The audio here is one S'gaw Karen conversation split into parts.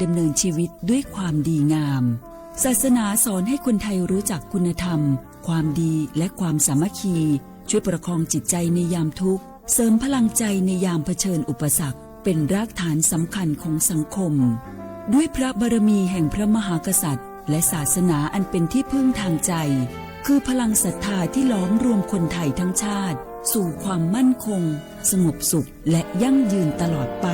ดำเนินชีวิตด้วยความดีงาม ศาสนาสอนให้คนไทยรู้จักคุณธรรม ความดี และความสามัคคี ช่วยประคองจิตใจในยามทุกข์ เสริมพลังใจในยามเผชิญอุปสรรค เป็นรากฐานสำคัญของสังคม ด้วยพระบารมีแห่งพระมหากษัตริย์ และศาสนาอันเป็นที่พึ่งทางใจ คือพลังศรัทธาที่ล้อมรวมคนไทยทั้งชาติ สู่ความมั่นคง สงบสุข และยั่งยืนตลอดไป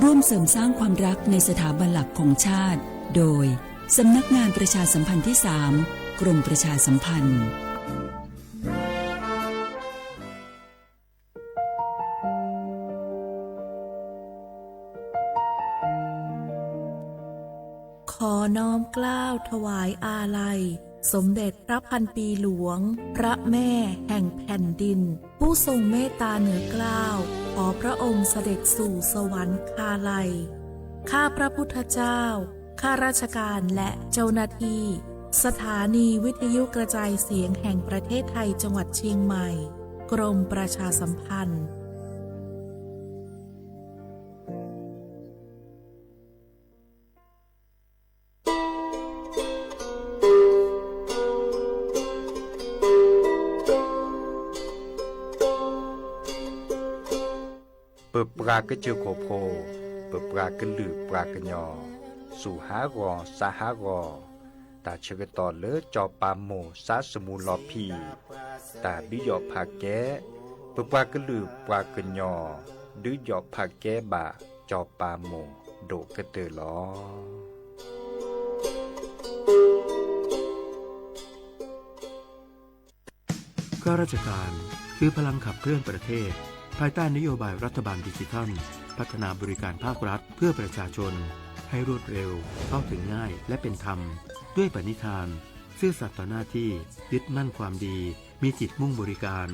ร่วมเสริมสร้างความรักในสถาบันหลักของชาติ โดย สำนักงานประชาสัมพันธ์ที่สาม กรมประชาสัมพันธ์ ขอน้อมเกล้าถวายอาลัย สมเด็จพระพันปีหลวง พระแม่แห่งแผ่นดิน ผู้ทรงเมตตาเหนือเกล้า ขอพระองค์เสด็จสู่สวรรคาลัย ข้าพระพุทธเจ้า ข้าราชการและเจ้าหน้าที่ สถานีวิทยุกระจายเสียงแห่งประเทศไทยจังหวัดเชียงใหม่ กรมประชาสัมพันธ์ ပပှၤကစၢၢ်ခိၣ်ဖိ, ပပှၤကလုာ်ပှၤကညီ, စူၢ်ဟးဂီၤ စါဟးဂီၤ, တၢ်ဆၢကတီၢ်လၢစီၤပၤမိၢ်စါစမူလီၤဖံး, တၢ်ဒုးယီၣ်ဖးကဲ, ပပှၤကလုာ်ပှၤကညီ ဒုးယီၣ်ဖးကဲဘၣ်စီၤပၤမိၢ်ဒိၣ်ကတၢၢ်လီၤ. ข้าราชการคือพลังขับเคลื่อนประเทศ ภายใต้นโยบายรัฐบาลดิจิทัล พัฒนาบริการภาครัฐเพื่อประชาชน ให้รวดเร็ว เข้าถึงง่าย และเป็นธรรม ด้วยปณิธาน ซื่อสัตย์ต่อหน้าที่ ยึดมั่นความดี มีจิตมุ่งบริการ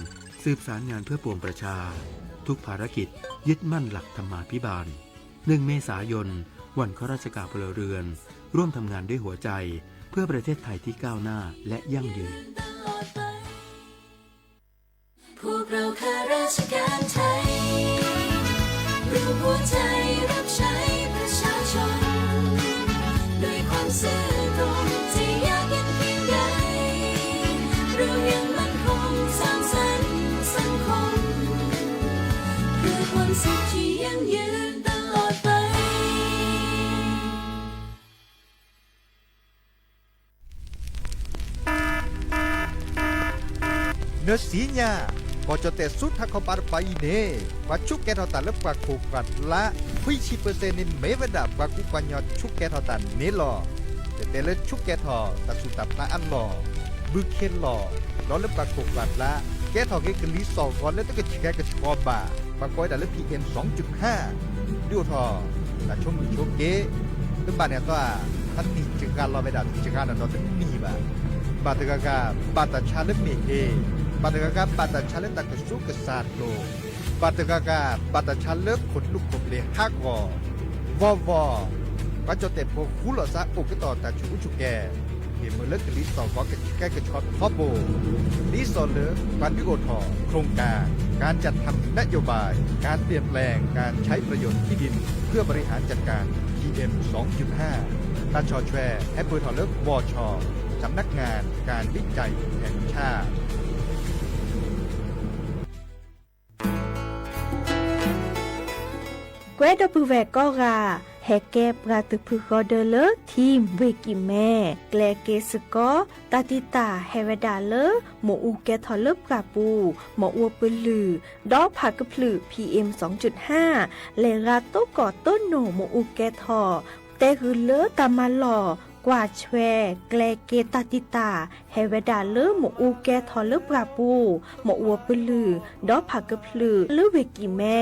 สืบสารงานเพื่อปวงประชา ทุกภารกิจ ยึดมั่นหลักธรรมาภิบาล หนึ่งเมษายน วันข้าราชการพลเรือน ร่วมทำงานด้วยหัวใจ เพื่อประเทศไทยที่ก้าวหน้าและยั่งยืน พวกเราข้าราชการไทย รวมหัวใจรับใช้ประชาชน ด้วยความซื่อตรง จะยากเย็นเพียงใด เรายังมั่นคงสร้างสรรค์สังคม เพื่อความสุขที่ยั่งยืนตลอดไป နစံညါ ကီၢ်ကၠီၣ်တဲၣ်ဆူထးခီပၤတပၤအံၤန့ၣ် ပှၤဆူးကဲထီၣ်တၢ်လၢပှၤခိၣ်ပှၤလါ ခွံဆံပၢၣ်စဲၣ်န့ၣ် မ့ၢ်ဝဲဒၣ်ပှၤကူပှၤကညီဆူးကဲထီၣ်တၢ်န့ၣ်လီၤ. တဲတဲလၢဆူးကဲထီၣ်တၢ်ဆူးတၢ်ဖျါအလီၢ် ဘုခ့လီၢ် ဒီးလၢပှၤခိၣ်ပှၤလါ ကဲထီၣ်က့ၤကလံၤစီၣ်ဂီၤလၢတကဆှဲကဆှီဘၣ် ပှၤကိးဝဲဒၣ်လၢ PM စီၤကၠုၣ်ဟၣ် ဒုးအိၣ်ထီၣ် တၢ်ဆိမုၢ်ဆိက့ တဘၣ်န့ၣ်အသီ တနံၣ်စှၤလီၤဝဲဒၣ် တစှၤလီၤဒီးတနံၣ်ဘၣ်. ဘၣ်တဂၤဂၤ ဘၣ်တၢ်ဆါလၢမ့ၢ်ဟ့ၣ်, ဘၣ်တဂၤဂၤ ဘၣ်တၢ်ဆါလၢတၢ်ကစူးကစၢ်လိၤ, ဘၣ်တဂၤဂၤ ဘၣ်တၢ်ဆါလၢခိၣ်နူာ်ခိၣ်ဘျ့းဟးဂီၤ, ဂီၢ်ဂီၢ် ပှၤကၠီၣ်တဲၣ်ဖိဃူလိာ်သးအိၣ်ကတီၢ်တၢ်ဆူးအူဆူးကဲ ဟ့ၣ်မုာ်လၢကလံၤစီၣ်ဂီၤကဆှဲကဆှီထီဘိ, ဒ်သိးလၢ ပှၤဒုးအိၣ်ထီၣ် โครงการ การจัดทำนโยบาย การเปลี่ยนแปลงการใช้ประโยชน์ที่ดินเพื่อบริหารจัดการ PM สองจุดห้า တၢ်ဆီၣ်ထွဲ ဟဲပၢၢ်ထီၣ်လၢ บช สำนักงานการวิจัยแห่งชาติ ကွဲဒီပုၢ်ဝဲၢ်ကိးဂၤ ဟဲကဲပှၤသုးဖုဃီဒၢလၢ ထံဝ့ၢ်ကံၢ်မဲ ကျဲက့ၤစ့ၢ်ကီး တၢ်တံာ်တာ်ဟဲဝဲဒၣ်လၢ မ့ၣ်အူကဲထီၣ်လၢပှၢ်ပူၤ မ့ၣ်အူပလုၢ် ဒီးဖးကဖျၢၣ် PM စီၤကၠုၣ်ဟၣ် လဲၤရၤတိၢ်ကီၢ်တိၢ်နိာ်မ့ၣ်အူကဲထီၣ် တဲဂုာ်လၢတၢ်မၤလီၢ် ကွၢ်ဆွဲ ကျဲက့ၤတၢ်တံာ်တာ် ဟဲဝဲဒၣ်လၢမ့ၣ်အူကဲထီၣ်လၢပှၢ်ပူၤ မ့ၣ်အူပလုၢ် ဒီးဖးကဖျၢၣ်လၢဝ့ၢ်ကံၢ်မဲ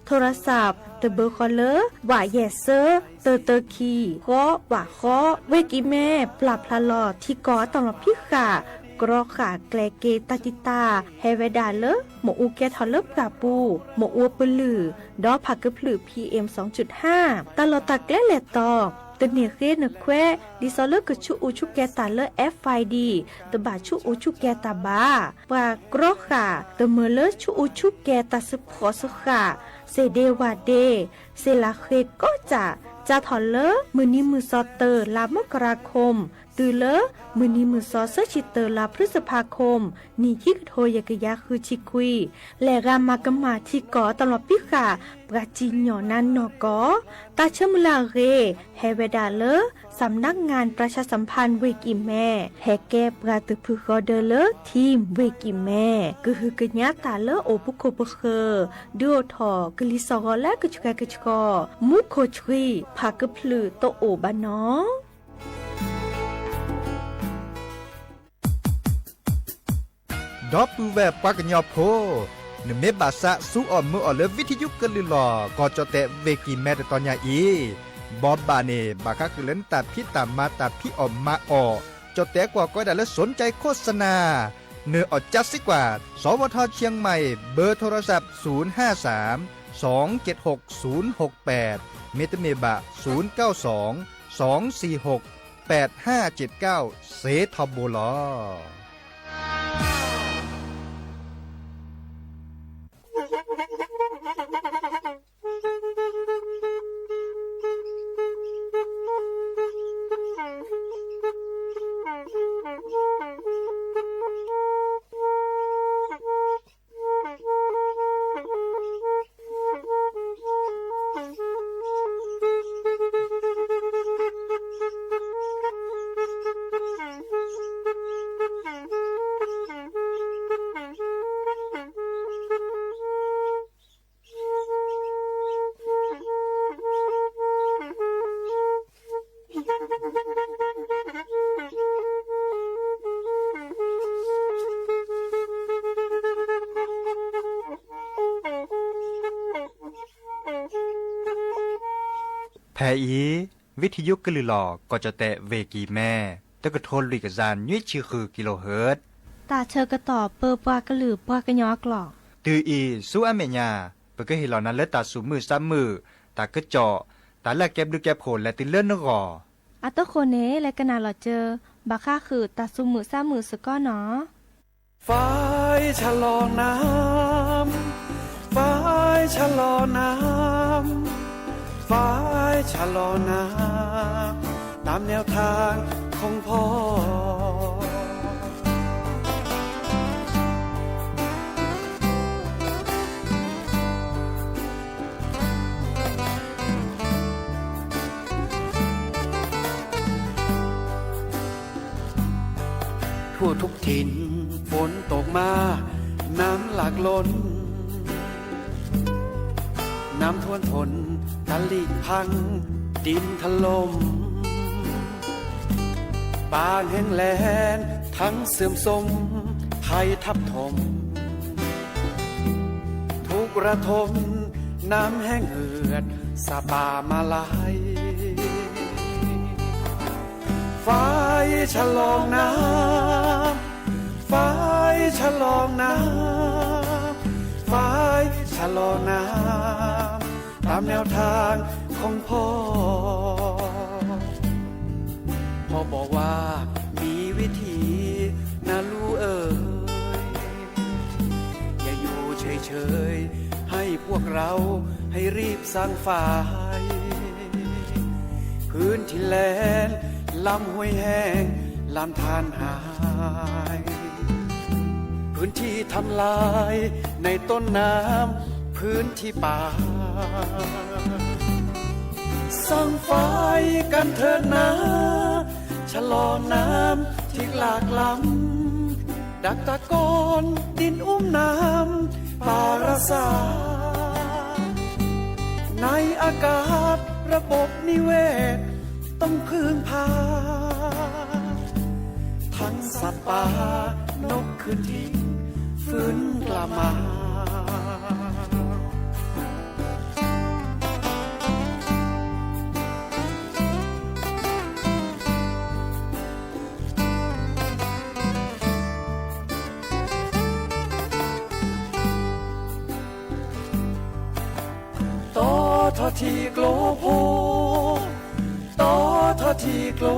โทรศัพท์ တဘၢဃီလၢ ဝးယဲၢ်စၢ တၢတၢခံ ဃီ ဝးဃီ ဝ့ၢ်ကံၢ်မဲ ပျၢ်ဖျါလီၤထံကီၢ်အတၢ်လီၢ်ဖံးဃာ် ကြီဃာ်ကျဲက့ၤတၢ်တံာ်တာ် ဟဲဝဲဒၣ်လၢ မ့ၣ်အူကဲထီၣ်လၢပှၢ်ပူၤ မ့ၣ်အူပလုၢ် ဒီးဖးကဖျၢၣ် PM စီၤကၠုၣ်ဟၣ် တၢ်လီၢ်တၢ်ကျဲလဲၤတီၤ တန့ၢ်ဃ့နခွဲး ဒ်သိးလၢကဆူးအူဆူးကဲတၢ်လၢ FID တဘၣ်ဆူးအူဆူးကဲတၢ်ဘၣ်. ပှၤကြီဃာ် တမၢလၢဆူးအူဆူးကဲတၢ်စ့ဖှီၣ်စ့ဃာ် စ့ဒ့ဝးဒ့ စ့လးဃ့ကိးစၢ် စးထီၣ်လၢမုၢ်နံၤမုၢ်သီတၢ လါမကရၤခိၣ် တုၤလၢမုၢ်နံၤမုၢ်သီသၢဆံတၢ လါဖျုစဖးခိၣ် နံၣ်ခံကထိယဲၢ်ကယၤဃုဆံခွံ, လဲၤဂၤမၤကမၣ်ထံကီၢ်တလီၤပံဃာ် ပှၤစံၣ်ညီၣ်နါနီၢ်ကီၢ်, တၢ်ဆၢမုၢ်လၢ်အဂ့ၢ် ဟဲဝဲဒၣ်လၢ စၣ်မနါငၣ်ပြၢၡါစၣ်ဖၣ် ဝ့ၢ်ကံၢ်မဲ, ဟဲကဲပှၤသုးဖုၣ်ဃီဒၢလၢ ထံဝ့ၢ်ကံၢ်မဲ, ကဟုကညးတၢ်လၢအိၣ်ပူၤခိၣ်ပဃၢၤ, ဒုးအိၣ်ထီၣ်ကလံၤစီၣ်ဂီၤလၢကဆှဲကဆှီ, မူခိၣ်ဆှံဖးကဖျၢၣ်တအိၣ်ဘၣ်နီၤ. ဒီပုၢ်ဝဲၢ်ပှၤကညီဖိ, နမ့ၢ်ဘၣ်သးစူၤအီၣ်မုာ်အီၣ်လၢ ဝံထယုကလုၢ်လီၢ် ကီၢ်ကၠီၣ်တဲၣ်ဝ့ၢ်ကံၢ်မဲတတီၤညါအံၤ, ဘီဘၣ်န့ၣ် ဘၣ်ဃးဃုာ်လၢနတၢ်ဖံးတၢ်မၤတၢ်ဖံးအီၣ်မၤအီၣ်, ကၠီၣ်တဲၣ်ကွၢ်ကီးဒၣ်လၢ สนใจโฆษณา နၢၤအီၣ်ကၠၢ်စ့ၢ်ကီး, สวท เชียงใหม่ เบอร์โทรศัพท์ ศูนย์ห้าสาม สองเจ็ดหก ศูนย์หกแปด မ့တမ့ၢ်ဘၣ် ศูนย์เก้าสอง สองสี่หก แปดห้าเจ็ดเก้า စ့ထီဘိလီၤ. ဖဲအံၤ ဝံထယုကလုၢ်လီၢ် ကီၢ်ကၠီၣ်တဲၣ်ဝ့ၢ်ကံၢ်မဲ တကထိလွံၢ်ကယၤနွံဆံဃု kilohertz တၢ်ဆၢကတီၢ်ပၢပှၤကလုာ်ပှၤကညီအကျိာ် တုၤအံၤဆူအမဲာ်ညါ ပကဟ့ၣ်လီၤနၤလၢတၢ်သူၣ်မုာ်သးမုာ်, တၢ်ကစီၣ်, တၢ်လၢအကဲဘျုးကဲဖှိၣ်လဲၤတုၤလၢနဂီၢ်. အတဃိန့ၣ် လဲၤကနၣ်လီၤစၢၤ ဘၣ်ဃးဃုာ်တၢ်သူၣ်မုာ်သးမုာ်စ့ၢ်ကီးနီၤ. ทั่วทุกถิ่นฝนตกมา น้ำหลากล้น น้ำท่วมทน ตลิ่งพัง ดินถล่ม ป่าแห้งแล้ง ทั้งเสื่อมโทรม ภัยทับถม ทุกข์ระทม น้ำแห้งเหือด สาบป่ามาลาย ฝายชะลอน้ำ ฝายชะลอน้ำ ฝายชะลอน้ำ ตามแนวทางของพ่อ พ่อบอกว่ามีวิธีนะลูกเอ๋ย อย่าอยู่เฉยๆ ให้พวกเราให้รีบสร้างฝาย พื้นที่แล้ง ลำห้วยแห้ง ลำธารหาย พื้นที่ทำลายในต้นน้ำ พื้นที่ป่า สร้างฝายกันเถิดนะ ชะลอน้ำที่หลากล้ำ ดักตะกอนดินอุ้มน้ำ ป่ารักษา ในอากาศระบบนิเวศต้องพึ่งพา ทั้งสัตว์ป่านกคืนถิ่นฟื้นกลับมา တီထီၣ်ထံကျိဖိ တီထီၣ်ထံကျိဖိ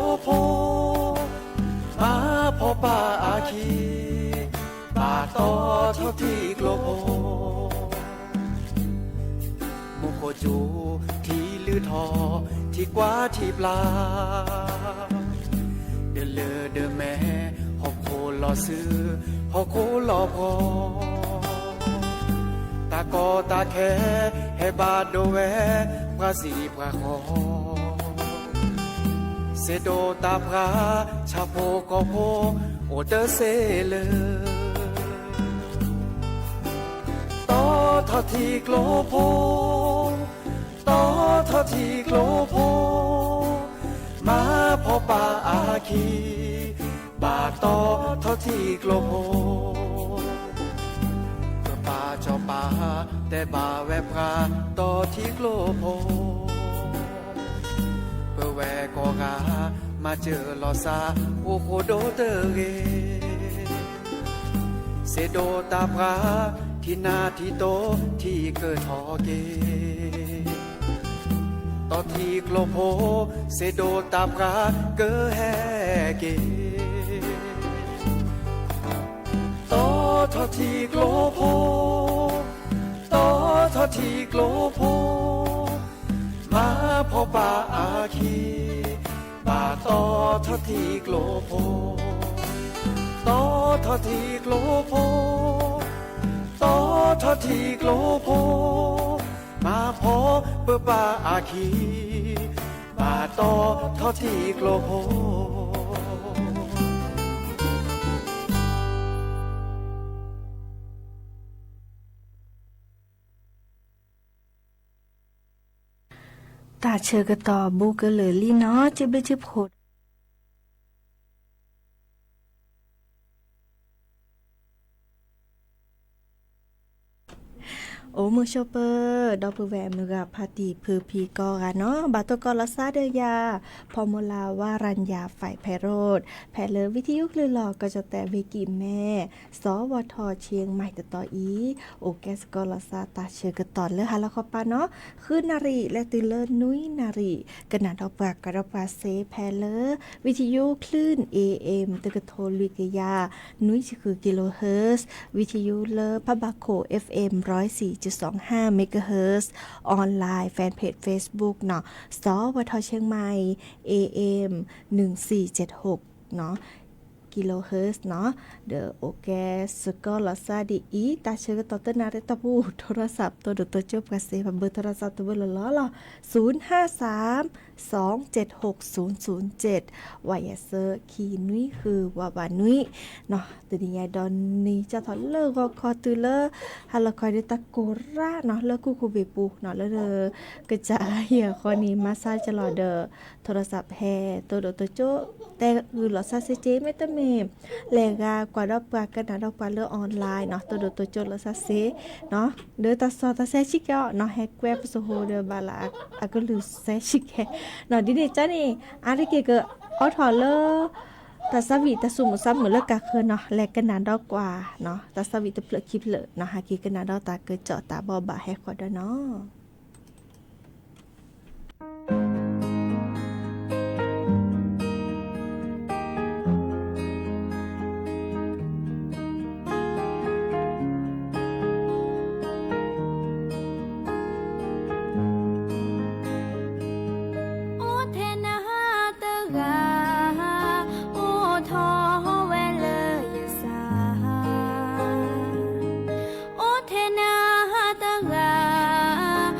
မၤဖှီၣ်ပာ်အခံ ဘၣ်တီထီၣ်ထံကျိဖိ မူခိၣ်စူၤထံလုၢ်ထီၣ် ထံ ထံကွၢ်ထံပျၢ်, ဒလၢဒမဲ, ဟီၣ်ခိၣ်လီၤဆူ, ဟီၣ်ခိၣ်လီၤပှီၢ်, တၢ်ကီတၢ်ခဲ, ဟဲဘၣ်ဒိဝဲ, ပှၤစံးပှၤဃီ, စ့ဒိးတၢ်ပှၢ်, ဆၣ်ဖိကီၢ်ဖိ, အိၣ်တစ့လၢ တီထီၣ်ထံကျိဖိ, တီထီၣ်ထံကျိဖိ, မၤဖီပာ်အခံ, ဘၣ်တီထီၣ်ထံကျိဖိ, ပပၢ်စီၤပၤ, တဲဘၣ်ဝဲပှၤ, တီထံကျိဖိ ပဝဲကိးဂၤ, မၤစၢၤလီၤစၢ်, အိၣ်ဃိဒိၣ်တဂ့ၤ, စ့ဒိးတၢ်ပှၢ်, ထံနၢ်ထံတိ, ထံကထီၣ်က့ၤ, တီထံကျိဖိ, စ့ဒိးတၢ်ပှၢ်ကဟဲက့ၤ, တီထီၣ်ထံကျိဖိ, တီထီၣ်ထံကျိဖိ, မၤဖီပာ်အခံ, ဘၣ်တီထီၣ်ထံကျိဖိ, တီထီၣ်ထံကျိဖိ, တီထီၣ်ထံကျိဖိ, မၤဖီပပာ်အခံ, ဘၣ်တီထီၣ်ထံကျိဖိ တၢ်ဆၢကတီၢ်ဘူးကလၢာ်လံနီၤ ကၠ့ဘ့ၣ်ကၠ့ဖိ အိၣ်မုာ်ဆိးပၢၤ ဒီပုၢ်ဝဲၢ်မုၢ်ဂၤဖါတံၢ်ဖုဖံကိးဂၤနီၤ ဘၣ်တိၢ်ကီးလီၤစၢ်ဒီးယၤ ဖီမူလါဝါရၤညါ ဖဲးဖဲးရိး ဖဲလၢဝံထံယုၢ်ကလုၢ်လီၤ ကီၢ်ကၠီၣ်တဲၣ်ဝ့ၢ်ကံၢ်မဲ စီၤဝီၤထီၣ်ဆ့ၣ်မၤတတီၤအံၤ အိၣ်ကဲစကီးလီၤစၢ်တၢ်ဆၢကတီၢ်လၢဟါလီၤခီပၤနီၤ ဃုနၣ်ရံၣ် လဲၤတုၤလၢနွံနၣ်ရံၣ် ကနၣ်ဒီးပှၤ ကွၢ်ဒီးပှၤစ့ဖဲလၢ ဝံထံယုၢ်ကလုၢ် A M တကထိလွံၢ်ကယၤ နွံဆံဃု kilohertz ဝံထံယုၢ်လၢဖးဘၣ်ခိၣ် F M ร้อยสี่จุดสองห้า megahertz online fan page Facebook နီၤ စီၤဝီၤထီၣ်ဆ့ၣ်မၤ A M หนึ่งสี่เจ็ดหก နီၤ kilohertz နီၤ ဒီးအိၣ်ကဲစကီးလီၤစၢ်ဒ်အံၤ တၢ်ဆၢကတီၢ်တနၣ်ရံၣ်တီၢ်ပူၤ ထိရစး တိၢ်ဒိၣ်တိၢ်ကၠိၣ်ပှၤစ့ ပဘၢထိရစးတဘၢလီၤလီၤလီၤ ศูนย์ห้าสาม สองเจ็ดหกศูนย์ศูนย์เจ็ด ဝၤယဲၢ်ဆၢ ခံနွံဃု ဝးဝးနွံ နီၤ တနံၤညါဒီးနံၤကၠီၣ်ထီၣ်လၢဂီၤခီတုၤလၢ ဟါလီၤခီဒီးတၢ်ကိၢ်ရၣ်နီၤ လၢကူၣ်ခူၣ်ဘ့ၣ်ပူၤနီၤ လၢ ကစၢ်ယဲၢ်ဃီန့ၣ် မၤဆါကလီၤဒီး ထိရစးဟဲ တိၢ်ဒိၣ်တိၢ်ကၠိၣ် တဲဂုာ်လီၤစၢ်စ့က့ မ့တမ့ၢ် လဲၤဂၤကွၢ်ဒီးပှၤကနၣ်ဒီးပှၤလၢ online နီၤ တိၢ်ဒိၣ်တိၢ်ကၠိၣ်လီၤစၢ်စ့ နီၤ ဒီးတၢ်စီတၢ်ဆှံဆံးကဲအီၤနီၤ ဟဲကွဲပစိာ်ဟိဒီးဘၣ်လၢအကလုၢ်စဲဆံးကဲ နီၤ ဒ်န့ၣ်ကန့ၣ် အါတက့ၢ်ကအိးထီၣ်လၢ တၢ်ဆါဝံၣ်တၢ်ဆိကမိၣ်ဆါမုၣ်လၢကၢ်ဃၢၤနီၤ လဲၤကနၣ်ဒီးကွၢ်နီၤ တၢ်ဆါဝံၣ်တဖျၢၣ်ခံဖျၢၣ်နီၤ ဟဲက့ၤကနၣ်ဒီးတၢ်ကစီၣ်တၢ်ဘီဘၣ်ဟဲဃီဒီးနီၤ အိၣ်ထဲနဟါတဂၤ အိၣ်ထီၣ်ဝဲလၢယစၢ် အိၣ်ထဲနဟါတဂၤ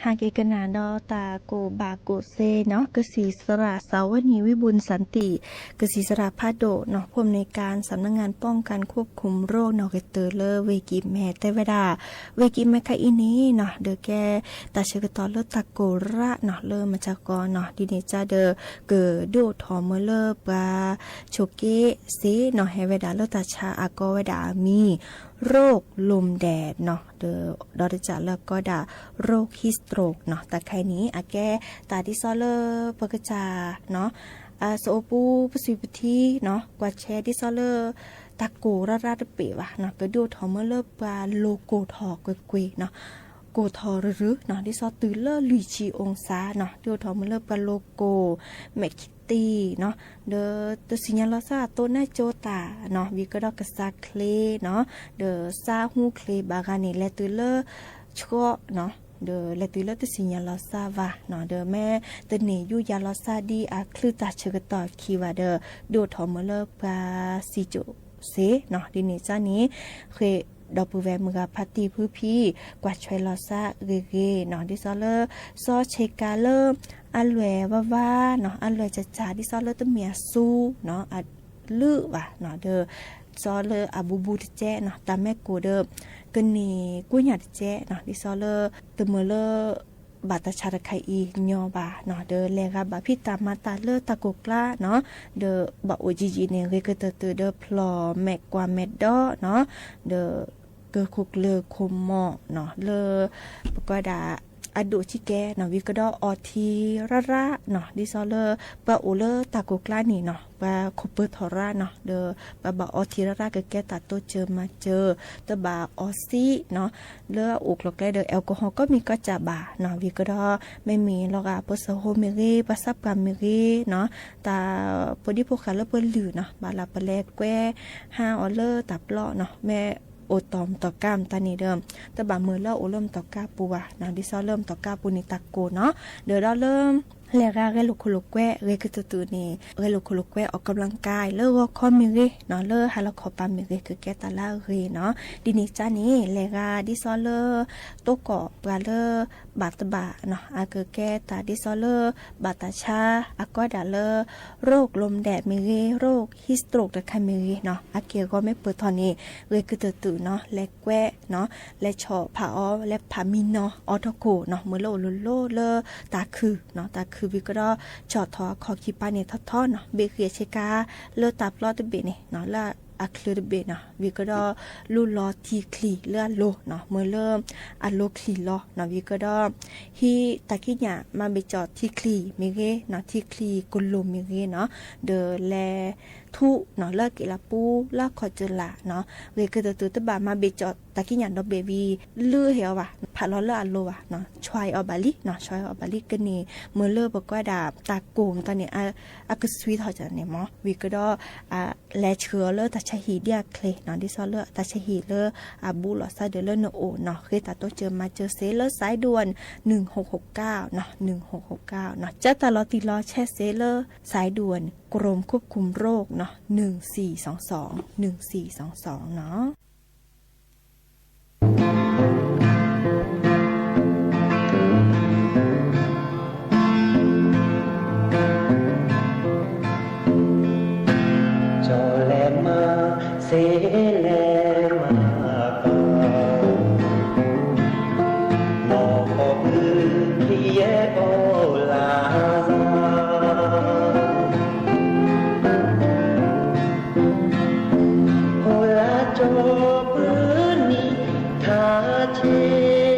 ဟဲက့ၤကနၣ်ဒီးတၢ်ကိၢ်ဘၣ်ကိၢ်သ့နီၤ, ကစံးစရၣ် สวนี วิบูลย์สันติ, ကစံးစရၣ်ဖးဒိၣ်နီၤ, ผู้อำนวยการสำนักงานป้องกันควบคุมโรคနီၤ ကတၢၢ်လၢဝ့ၢ်ကံၢ်မဲ တဲဝဲဒၣ် ဝ့ၢ်ကံၢ်မဲခဲအံၤန့ၣ်နီၤ ဒီးကဲတၢ်ဆၢကတီၢ်လၢတၢ်ကိၢ်ရၣ်နီၤ လၢမၤစၢၤကီးနီၤ, ဒ်န့ၣ်ကဒီး ကဒိၣ်ထီၣ်မ့ၢ်လၢပှၤဆိးက့စ့နီၤ ဟဲဝဲဒၣ်လၢတၢ်ဆါအကီဝဲဒၣ်အမံၤ โรคลมแดดနီၤ ဒီး ဒီးတၢ်လၢကီဒၣ် โรค heat stroke နီၤ, တၢ်ခဲအံၤန့ၣ် အကဲတၢ်ဒ်သိးလၢပကစၢ်နီၤ အစအိပူပစံးပထံနီၤ ကွၢ်ဆဲဒ်သိးလၢ တၢ်ကိၢ်ရၣ်ရၣ်တဘ့ၣ်ဘၣ်နီၤ, ကဒိၣ်ထီၣ်မ့ၢ်လၢပှၤလိၤကိၢ်ထီၣ်ကွ့ၢ်ကွ့ၢ်နီၤ, ကိၢ်ထီၣ်ရုၢ်ရုၢ်နီၤ, ဒ်သိးတုၤလၢလွံၢ်ဆံအူစါနီၤ, ဒိၣ်ထီၣ်မ့ၢ်လၢပှၤလိၤကိၢ် မဲာ်ခံတံၢ်နီၤ, ဒီးတသ့ၣ်ညါလီၤသးအသိးန့ၣ်ကၠိတၢ်နီၤ, ဝံၤကဒီးကစၢ်ချ့နီၤ, ဒီးစးဟူချ့ဘၣ်ဂၤန့ၣ် လဲၤတုၤလၢဆှီနီၤ, ဒီးလဲၤတုၤလၢတသ့ၣ်ညါလီၤသးဘၣ်နီၤ, ဒီးမ့ၢ်တန့ၢ်ယူးယၤလီၤသးဒ်အချုးတၢ်ဆၢကတီၢ်ခံဘၣ်ဒီး ဒိၣ်ထီၣ်မ့ၢ်လၢပှၤစံၣ်စိၤစ့နီၤ, ဒ်န့ၣ်ကန့ၣ် ဃ့ဒီပုၢ်ဝဲၢ်မုၢ်ဂၤဖါတံၢ်ဖုဖံ ကွၢ်ထွဲလီၤသးဂ့ၤဂ့ၤနီၤ, ဒ်သိးလၢ စီဆ့ကၤလၢ အလွဲၢ်ဝါဝါနီၤ, အလွဲၢ်စၢ်စၢ် ဒ်သိးလၢတမ့ၢ်အစူနီၤ, အလုၢ်ဘၣ်နီၤ, ဒီး စီလၢအဘူးဘူးတကဲနီၤ, တၢ်မ့ၢ်ကိၢ်ဒီး ကန့ၢ်ကွံာ်ညၣ်တကဲနီၤ, ဒ်သိးလၢ တမ့ၢ်လၢ ဘၣ်တၢ်ဆါတခါအံၤညီဘၣ်နီၤ, ဒီးလဲၤဂၤဘၣ်ဖံးတၢ်မၤတၢ်လၢတၢ်ကိၢ်ကျါနီၤ, ဒီးဘၣ်အိၣ်ယံာ်ယံာ်န့ၣ် ဂ့ၤကတၢၢ်တၢၢ်ဒီးဖျီၣ်မဲာ်ကွၢ်မဲာ်ဒီနီၤ, ဒီး ကခိၣ်ကျၢၢ်ခိၣ်မီၢ်နီၤ, လၢ ပကွၢ်ဒၣ် အဒိၣ်ဆံကဲနီၤ, ဝံၤကဒီးအီထံရၣ်ရၣ်နီၤ, ဒ်သိးလၢ ပှၤအိၣ်လၢတၢ်ကိၢ်ကျါန့ၣ်နီၤ, ပှၤခိၣ်ပၢၢ်ထီၣ်ရၣ်နီၤ, ဒီးပှၤဘၣ်အီထံရၣ်ရၣ်ကကဲတၢ်တိစၢၤမၤစၢၤ, တဘၣ်အီစံၣ်နီၤ, လၢအအိၣ်ကျိၤကျဲဒီး alcohol ကီမံၤကီစၢ်ဘၣ်နီၤ, ဝံၤကဒီး မ့မ့ၢ်လီၤဂာ်ပှၤစၢၤဟိမ့ၢ်ဂ့ၤ, ပှၤသးပှၢ်မ့ၢ်ဂ့ၤနီၤ, တၢ်ဖိဒံဖိဃာ်လၢပှၤလုၢ်နီၤ, ဘၣ်လၢပလဲၤကွဲဟါအီၤလၢတၢ်ပျီနီၤ, မ့ၢ်အိၣ်တီၢ်မတီၢ်ကါမတၤန့ၣ်ဒီး တဘၣ်မုာ်လၢအအိၣ်လၢမတီၢ်ကါပူၤဘၣ်နီၤ, ဒ်သိးလၢမတီၢ်ကါပူၤန့ၣ်တၢ်ကိၢ်နီၤ, ဒီးဒီးလၢ လဲၤဂၤဂဲၤလိာ်ခိၣ်လိာ်ကွဲ ဂ့ၤကတၢၢ်တၢၢ်န့ၣ် ဂဲၤလိာ်ခိၣ်လိာ်ကွဲ ออกกำลังกาย လၢဂီၤခီမ့ၢ်ဂ့ၤနီၤ, လၢဟါလီၤခီပၤမ့ၢ်ဂ့ၤ ကကဲတၢ်လၢအဂ့ၤနီၤ, ဒ်န့ၣ်ကန့ၣ် လဲၤဂၤဒ်သိးလၢ တိကိးပှၤလၢ ဘၣ်တဘၣ်နီၤ, အကကဲတၢ်ဒ်သိးလၢ ဘၣ်တၢ်ဆါ အကီဒၣ်လၢ โรคลมแดด မ့ၢ်ဂ့ၤ, โรค heat stroke တခါမ့ၢ်ဂ့ၤနီၤ, အက့ၢ်အဂီၤမ့ၢ်ပၢၢ်ထီၣ်န့ၣ် ဂ့ၤကတၢၢ်တၢၢ်နီၤ, လဲၤကွဲနီၤ, လဲၤဆီၣ်ဖးအီၤ, လဲၤဖးမံနီၤ, အီထီၣ်ခိၣ်နီၤ, မ့ၢ်လၢအိၣ်လိၤလိၤလၢတၢ်ခုၣ်နီၤ, တၢ်ခုၣ်ဝံၤကဒီး ဆီၣ်ထီၣ်အခီၣ်ခံပၤန့ၣ်ထီထီနီၤ, ဘ့ၣ်ဃ့ၢ်ဆ့ကၤ လၢတၢ်ပျီတဘ့ၣ်န့ၣ်နီၤ, လၢအချုးတဘ့ၣ်နီၤ, ဝံၤကဒီး လူလီၤထံချံၣ်လၢအလိၤနီၤ, မ့ၢ်လၢအလိၤချံၣ်လီၤနီၤ, ဝံၤကဒီး ဟံးတၢ်ကံးညာ်မၤဘ့ၣ်ကၠီၣ်ထံချံၣ်မ့ၢ်ဂ့ၤနီၤ, ထံချံၣ်ကလိၣ်မ့ၢ်ဂ့ၤနီၤ, ဒီးလဲၤထူနီၤ, လၢက့ၤလၢပူၤ လၢအခီၣ်ကၠၢလးနီၤ, ဂ့ၤကတၢၢ်တၢၢ် တဘၣ်မၤဘ့ၣ်ကၠီၣ်တၢ်ကံးညာ်ဒီဘ့ၣ်ဝံၤ လုၢ်ဟ့ၣ်အီၤဘၣ်, ဖးလီၤလၢအလိၤဘၣ်နီၤ, ဆွဲအီၤဘၣ်လံနီၤ, ဆွဲအီၤဘၣ်လံ, ကန့ၣ် မ့ၢ်လၢပကွၢ်ဒၣ်တၢ်ကိၢ်မတၤန့ၣ် အကသွံထီၣ်န့ၣ်မ့ၢ်, ဝံၤကဒီး လဲၤဆှၢအီၤလၢတၢ်ဆါဟံၣ်ဒ်အချ့နီၤ, ဒ်သိးလၢတၢ်ဆါဟံၣ်လၢအဘူးလိာ်သးဒီးလၢနအိၣ်နီၤ, ဃ့တၢ်တိစၢၤမၤစၢၤစ့လၢ สายด่วน หนึ่งหกหกเก้า နီၤ, หนึ่งหกหกเก้า နီၤ, ကၢ်တၢ်လီၤတံၢ်လီၤဆဲးစ့လၢ สายด่วน กรมควบคุมโรค နီၤ, หนึ่งสี่สองสอง หนึ่งสี่สองสอง နီၤ. ကၠီၤလဲၤမၤစ့လဲၤမၤကီၢ်, နီၢ်ကီၢ်ဘုခံယဲၢ်အိၣ်လၢ်သး ဟိလၢကၠီၤပနံၤထါဆ့, ခံနွံလါကၠီၤဟဲက့ၤ, လဲၤမၤစ့လၢအစိၤမၤကျဲ နီၢ်ဘၣ်ဖီခီကၠီအကျဲ, အိ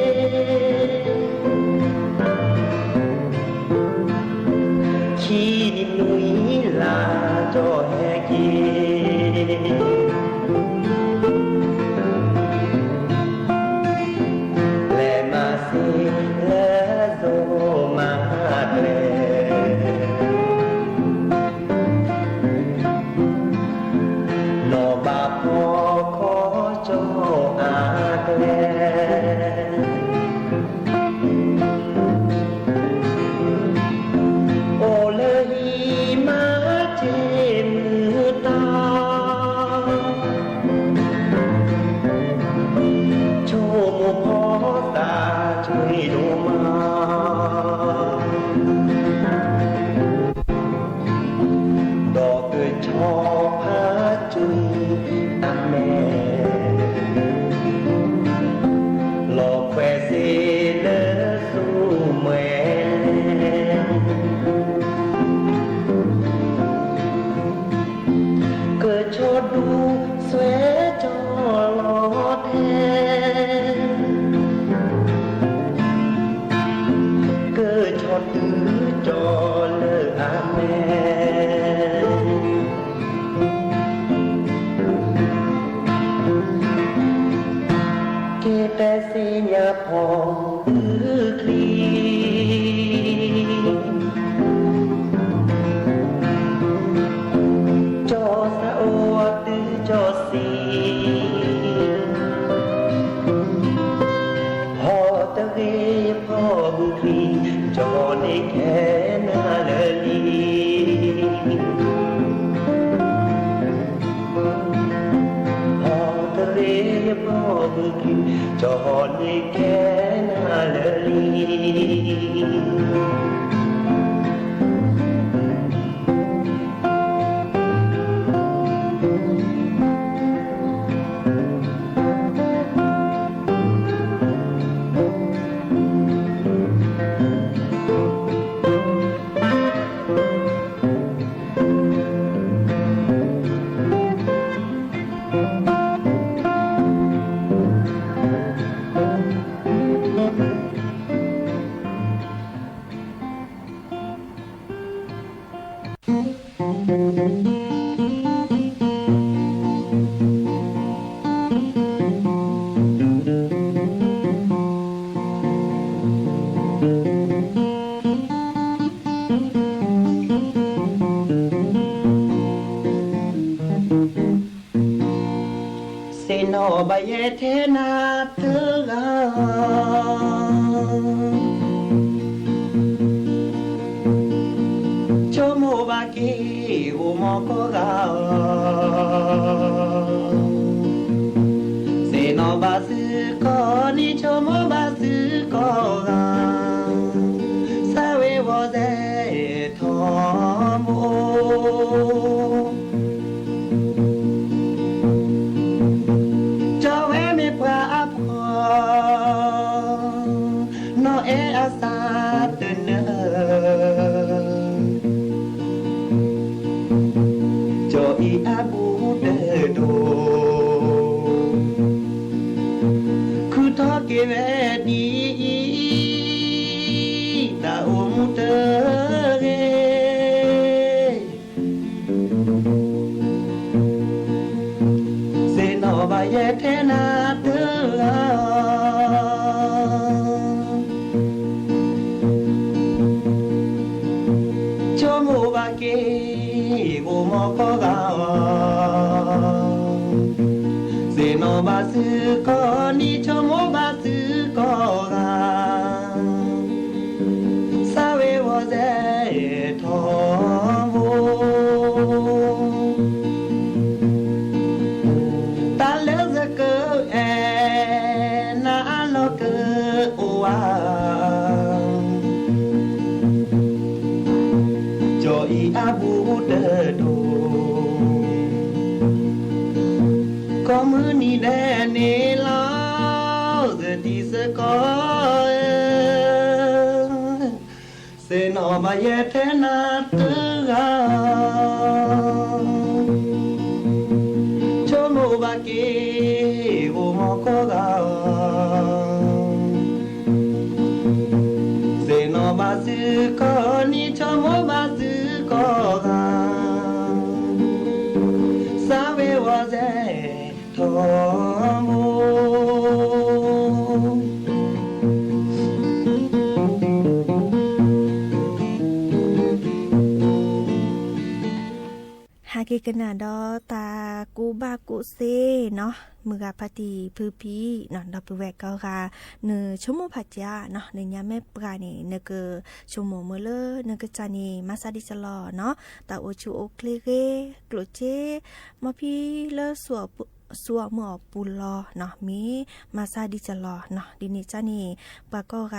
ၣ်လၢဟံၣ်မၤစ့မုာ်တၢ်, ဆိကမိၣ်ဖီသးဆှံဒိၣ်မး တဲသ့ၣ်ညါဖီၣ်ဘုချံ ကၠီသးအိၣ်တုၤကၠီစံ ဟီၣ်တရ့ယဖီၣ်ဘုချံ ကၠီန့ၣ်ခဲနၤလၢာ်လံ ဟီၣ်တရ့ယဖီၣ်ဘုချံ ကၠီန့ၣ်ခဲနၤလၢာ်လံ သ့ၣ်နီၣ်ဘၣ်ယဲၢ်ထဲနၤတဂၤ ဆိကမိၣ်ဘၣ်က့ၤ အိၣ်မီၢ်ကိးဂၤဧၢ, သ့ၣ်နီၣ်ဘၣ်သုကိးနံၤ ဆိကမိၣ်ဘၣ်သုကိးဂၤ, သးဝ့ၤဝီၤစဲထီၣ်မိၢ် ကၠီဝဲမ့ၢ်ပှၤအဖှီၣ် နီၢ်အဲၣ်အသးတနၢၤ, ကၠီအံၤအဘူးတဒိၣ်, ခုထီၣ်က့ၤဝဲဒ်အံၤ တၢ်အိၣ်မူတဂ့ၤ သ့ၣ်နီၣ်ဘၣ်ယဲၢ်ထဲနၤတဂၤ, ဆိကမိၣ်ဘၣ်က့ၤ အိၣ်မီၢ်ကိးဂၤဧၢ, သ့ၣ်နီၣ်ဘၣ်သုကိးနံၤ ဆိကမိၣ်ဘၣ်သုကိးဂၤ သးဝ့ၤဝီၤစဲထီၣ်မိၢ်, တၢ်လၢသကအဲၣ်နၤအလီၢ်ကအိၣ်ဧါ, ကၠီအံၤအဘူးတဒိၣ်, ကိးမုၢ်နံၤဒဲးန့ၣ်လီၤ သတံၤသကိးဧၢ သ့ၣ်နီၣ်ဘၣ်ယဲၢ်ထဲနၤတဂၤ, ဆိကမိၣ်ဘၣ်က့ၤ အိၣ်မီၢ်ကိးဂၤဧၢ, သ့ၣ်နီၣ်ဘၣ်သုကိးနံၤ ဆိကမိၣ်ဘၣ်သုကိးဂၤ, သးဝ့ၤဝီၤစဲထီၣ်မိၢ် ဟဲက့ၤကနၣ်ဒီးတၢ်ကူၣ်ဘၣ်ကူၣ်သ့နီၤ, မုၢ်ဂၤဖါတံၢ်ဖုဖံနီၤ, ဒီပုၢ်ဝဲၢ်ကိးဂၤ, နဆိကမိၣ်ဖးကၠၢ်နီၤ, နညါမဲာ်ပှၢ်န့ၣ် နကဆိကမိၣ်မုၢ်လၢနကစၢ်န့ၣ် မၤသးဒ်သိးလီၤနီၤ, တၢ်အိၣ်ဆူၣ်အိၣ်ချ့ဂ့ၤ, ကျိၣ်စ့, မီဖံလၢ စူအီၣ်မုၢ်အီၣ်ပူၤလီၤနီၤ, မ့ၢ်မၤသးဒ်သိးလီၤနီၤ, ဒ်န့ၣ်ကၢ်န့ၣ် ပှၤကိးဂၤ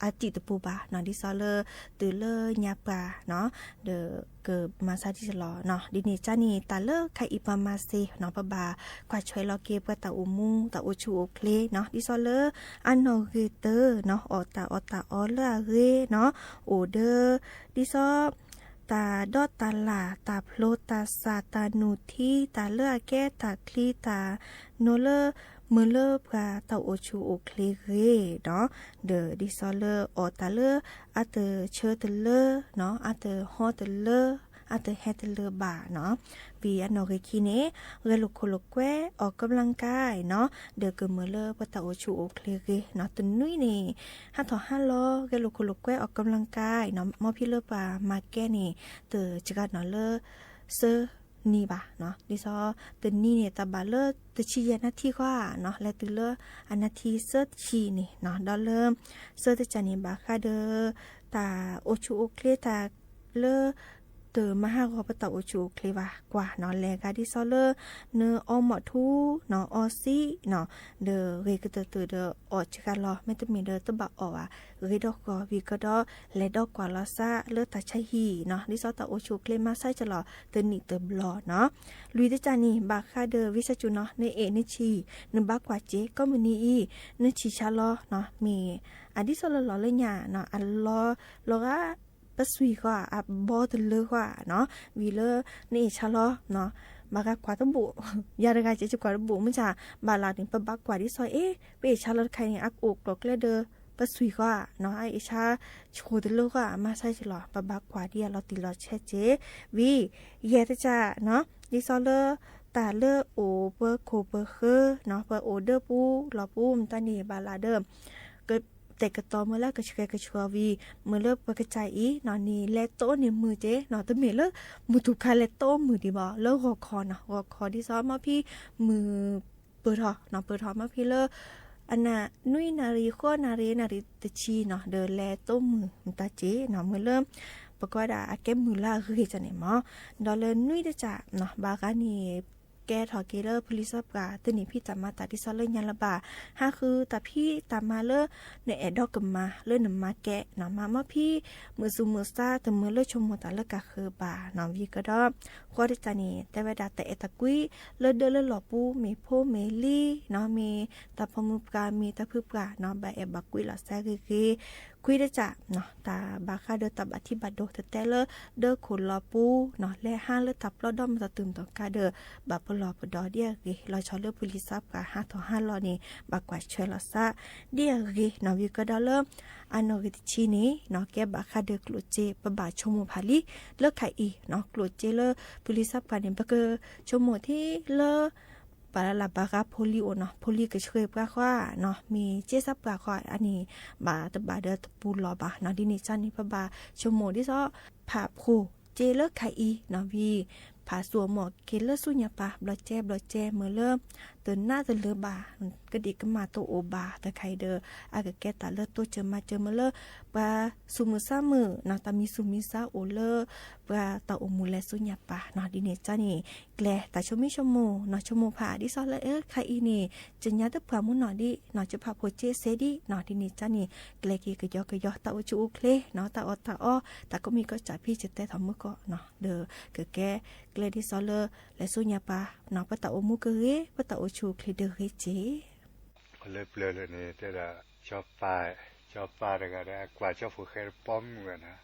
အတံၢ်တပူၤဘၣ်နီၤ, ဒ်သိးလၢတုၤလၢညါပှၢ်နီၤ, ဒီးကမၤသးဒ်သိးလီၤနီၤ, ဒ်န့ၣ်ကၢ်န့ၣ် တၢ်လၢခဲအံၤပှၤမၤသ့နီၤ, ပဘၣ်ကွၢ်ထွဲလီၤက့ၤပှၤတၢ်အိၣ်မူ တၢ်အိၣ်ဆူၣ်အိၣ်ချ့နီၤ, ဒ်သိးလၢအနီၣ်ဂံၢ်တၢနီၤ, အီၣ်တၢ်အီၣ်တၢ်အီလၢအဂ့ၤနီၤ, အိၣ်ဒီး ဒ်သိး တၢ်ဒီးတၢ်လၢ် တၢ်ဖျိတၢ်သၣ် တၢ်နုၢ်ထံ တၢ်လၢအကဲတၢ်ချံ တၢ်နီၤလၢ မုၢ်လၢပှၤတၢ်အိၣ်ဆူၣ်အိၣ်ချ့ဂ့ၤဒီး, ဒီးဒ်သိးလၢအီၣ်တၢ်လၢအတဆၢတလၢနီၤ, အတဟီတလၢ အတဟဲတလၢဘၣ်နီၤ. ဝံၤအနီၣ်ဂ့ၤခံန့ၣ် ဂဲၤလိာ်ခိၣ်လိာ်ကွဲ ออกกำลังกายနီၤ, ဒီးကမုာ်လၢပတၢ်အိၣ်ဆူၣ်အိၣ်ချ့ဂ့ၤနီၤ. တနွံန့ၣ် ဟးထီၣ်ဟးလီၤ ဂဲၤလိာ်ခိၣ်လိာ်ကွဲ ออกกำลังกายနီၤ, မ်ဖံလၢပှၤမၤကဲန့ၣ် တစှၤနီၤလၢ သၢနံၤဘၣ်နီၤ. ဒ်သိး တနံၤန့ၣ် တၢ်ဘၣ်လၢတဆံယဲၢ်နၣ်ထံဃီဧါနီၤ, လဲၤတုၤလၢအနၣ်ထံသၢဆံန့ၣ်နီၤ. ဒီးလၢ သၢတကၢ်န့ၣ် ဘၣ်ဃးဒီး တၢ်အိၣ်ဆူၣ်အိၣ်ချ့တၢ်လၢ တမၤဟးဂီၤပတၢ်အိၣ်ဆူၣ်အိၣ်ချ့ဘၣ်ကွၢ်နီၤ, လဲၤဂၤဒ်သိးလၢ နအီမီၣ်ထူနီၤ, အီစံနီၤ, ဒီးဂ့ၤကတၢၢ်တၢၢ်ဒီးအီၣ်စှၤလီၤ, မ့တမ့ၢ်ဒီးတဘၣ်အီၣ်ဘၣ်, ဂ့ၤဒီးဃီၤဝံၤကဒီး လဲၤဒီးကွၢ်လီၤသးလၢတၢ်ဆါဟံၣ်နီၤ, ဒ်သိးတၢ်အိၣ်ဆူၣ်အိၣ်ချ့မၤဆါကလီၤ တနံၣ်တဘျီနီၤ. လွံၢ်တကၢ်န့ၣ် ဘၣ်ဃးဒီးဝံသးစူၤနီၤ, နအဲၣ်နဆံၣ် နဘၣ်ကွၢ်စ့ ကိးမုၢ်နံၤအံၤ နဆံၣ်ဆါလီၤနီၤ, မ့ၢ်အဒ်သိးလၢလီၤလၢညါနီၤ, အလီၤလီၤဂာ် ပစွံၢ်ဃီဧါ, အဘီတလၢဃီဧါနီၤ, ဝံၤလၢနအဲၣ်ဆါလီၤနီၤ, ဘၣ်ဂၤကွၢ်တဘိၣ်, ယၤတဂၤစ့ၢ်ကီးကွၢ်တဘိၣ် မ့ၢ်ဆါ, ဘၣ်လီၤန့ၣ် ပဘၣ်ကွၢ်ဒ်သိး အ့ ပအဲၣ်ဆါလီၤတခါအံၤန့ၣ် အအိၣ်ကျိၤကျဲဒီး ပစွံၢ်ဃီဧါနီၤ, အအဲၣ်ဆါဆိတလၢဃီဧါ, မၤဆါကလီၤ, ပဘၣ်ကွၢ်ဒ်အလီၤတံၢ်လီၤဆဲးစ့ၢ်, ဝံၤ ယဲၢ်တကၢ်နီၤ, ဒ်သိးလၢ တၢ်လၢအိၣ်ပှၤခိၣ်ပှၤဃၢနီၤ, ပအိၣ်ဒၢပူၤလီၢ်ပူၤ မတၤန့ၣ် ဘၣ်လီၤဒီး ကတဲာ်ကတီၤမုာ်လၢကဆှဲကဆှီဝံၤ မုာ်လၢပကစၢ်အံၤနီၤန့ၣ် လဲၤတိၢ်န့ၢ်မုာ်က့နီၤ, တမ့ၢ်လၢ မုၢ်တူၢ်ခါလဲၤတိၢ်မုာ်ဒံးဘၣ်, လၢဂီၤခီနီၤ, ဂီၤခီဒ်သိး မ်ဖံမုၢ်ပၢၢ်ထီၣ်နီၤ, ပၢၢ်ထီၣ် မ်ဖံလၢ အနၣ်နွံနၣ်ရံၣ် ဃိးနၣ်ရံၣ် နၣ်ရံၣ်တဆံနီၤ, ဒီးလဲၤတိၢ်မုာ်မတၤက့နီၤ, မုာ်လၢ ပကွၢ်ဒၣ်အကဲမုာ်လၢအဂ့ၤကန့ၣ်မး, ဒီးလၢနွံတကၢ်နီၤ, ဘၣ်ဂၤန့ၣ် ကဲထီၣ်က့ၤလၢပလံၤစီးပှၤ တန့ၢ်ဖံးတၢ်မၤတၢ်ဒ်သိးလၢညါလၢၤဘၣ်, ဟးဃုတၢ်ဖံးတၢ်မၤလၢ နအဲၣ်ဒိးကမၤလၢနမၤကဲနီၤ, မၤမ်ဖံ မုာ်သူၣ်မုာ်သး တမုာ်လၢဆိကမိၣ်တၢ်လၢကဃၢၤဘၣ်နီၤ, ဝံၤကဒီး ဃိးတကၢ်န့ၣ် တဲဝဲဒၣ်တၢ်အဲၣ်တၢ်ကွံ လၢဒၢလၢလီၢ်ပူၤ မ့ၢ်ဖိမ့ၢ်လံၤနီၤ, မ့ၢ်တၢ်ဖိမုၣ်ပှၢ် မ့ၢ်တၢ်ဖုပှၢ်နီၤ, ဘၣ်အဲၣ်ဘၣ်ကွံလီၤသးဂ့ၤဂ့ၤ, ခွံတကၢ်နီၤ, တၢ်ဘၣ်ဃးဒီးတၢ်ဘၣ်ထံဘၣ်ဒိ တတဲလၢ ဒၢခိၣ်လီၤပူၤနီၤ, လဲၤဟးလၢတၢ်ပျီဒီမတၤတုၤမတၤကါဒီး ဘၣ်ပလီၢ်ပဒီဒ်အဂ့ၤ, လီၤဆီလၢပလံၤစီးပှၤဟးထီၣ်ဟးလီၤန့ၣ် ဘၣ်ကွၢ်ဆၢလီၤသး ဒ်အဂ့ၤနီၤ, ဝံၤကဒီးလၢ အနီၣ်ဂံၢ်တဆံန့ၣ်နီၤ, ကဲဘၣ်ဃးဒီးကျိၣ်စ့ ပဘၣ်ဆိကမိၣ်ဖးလံ လၢခါအံၤနီၤ, ကျိၣ်စ့လၢပလံၤစီးပှၤန့ၣ် ပကဆိကမိၣ်ထံလၢ ပှၤလၢ်လၢ်ဘၣ်ဃးဖိလံၤအိၣ်နီၤ, ဖိလံၤကဆှဲပှၤဃီနီၤ, မ့ၢ်စ့စီးပှၤဃီအန့ၣ် ဘၣ်တဘၣ်ဒီးတပူၤလီၢ်ဘၣ်နီၤ, ဒ်န့ၣ်ကန့ၣ် ပဘၣ်ဆိကမိၣ်ဒ်သိး ဖးဖိစ့လၢခါအံၤနီၤ, ဝံၤ ဖးသူၣ်အမီၢ်က့ၤလၢဆူညါပၤ ဘျီကဲဘျီကဲ မုာ်လၢ တနးတလၢဘၣ်, ကဒံးကမၣ်တအိၣ်ဘၣ်တခါအံၤဒီး အကကဲတၢ်လၢတိစၢၤမၤစၢၤ မုာ်လၢ ပှၤသူၣ်မုာ်သးမုာ်နီၤ, တၢ်မံသူၣ်မံသးအိၣ်လၢ ပှၤတၢ်အိၣ်မူလဲၤဆူညါပၤနီၤ, ဒ်န့ၣ်ကန့ၣ် ကျဲတၢ်ဆိမိၣ်ဆိကမိၣ်နီၤ, ဆိကမိၣ်ဖးဒ်သိးလၢ အၢ ခါအံၤန့ၣ် ကညးတပှၢ်မူနီၤဒ်နီၤ, ကဖးဖိစ့စ့ဒ်နီၤ, ဒ်န့ၣ်ကန့ၣ် ကျဲက့ၤကယီကယီ တၢ်အိၣ်ဆူၣ်အိၣ်ချ့နီၤ, တၢ်အီၣ်တၢ်အီ တၢ်ကိးမံၤကိးစၢ်ဖံ ကတဲထီၣ်မုၢ်ကီၢ်နီၤ, ဒီးကကဲကျဲဒ်သိးလၢ လဲၤဆူညါပၤနီၤ, ပတၢ်အိၣ်မူကဂ့ၤ ပတၢ်အိၣ်ဆူၣ်အိၣ်ချ့ဒီးဂ့ၤက့ၤ လၢပျၢၤလၢန့ၣ် တဲဒၣ် ကၠီၤပၤ, ကၠီၤပၤတဂၤဒီး အကွၢ်ကၠီဖှိၣ်ဃဲတပီမုၢ်ဝဲနီၤ,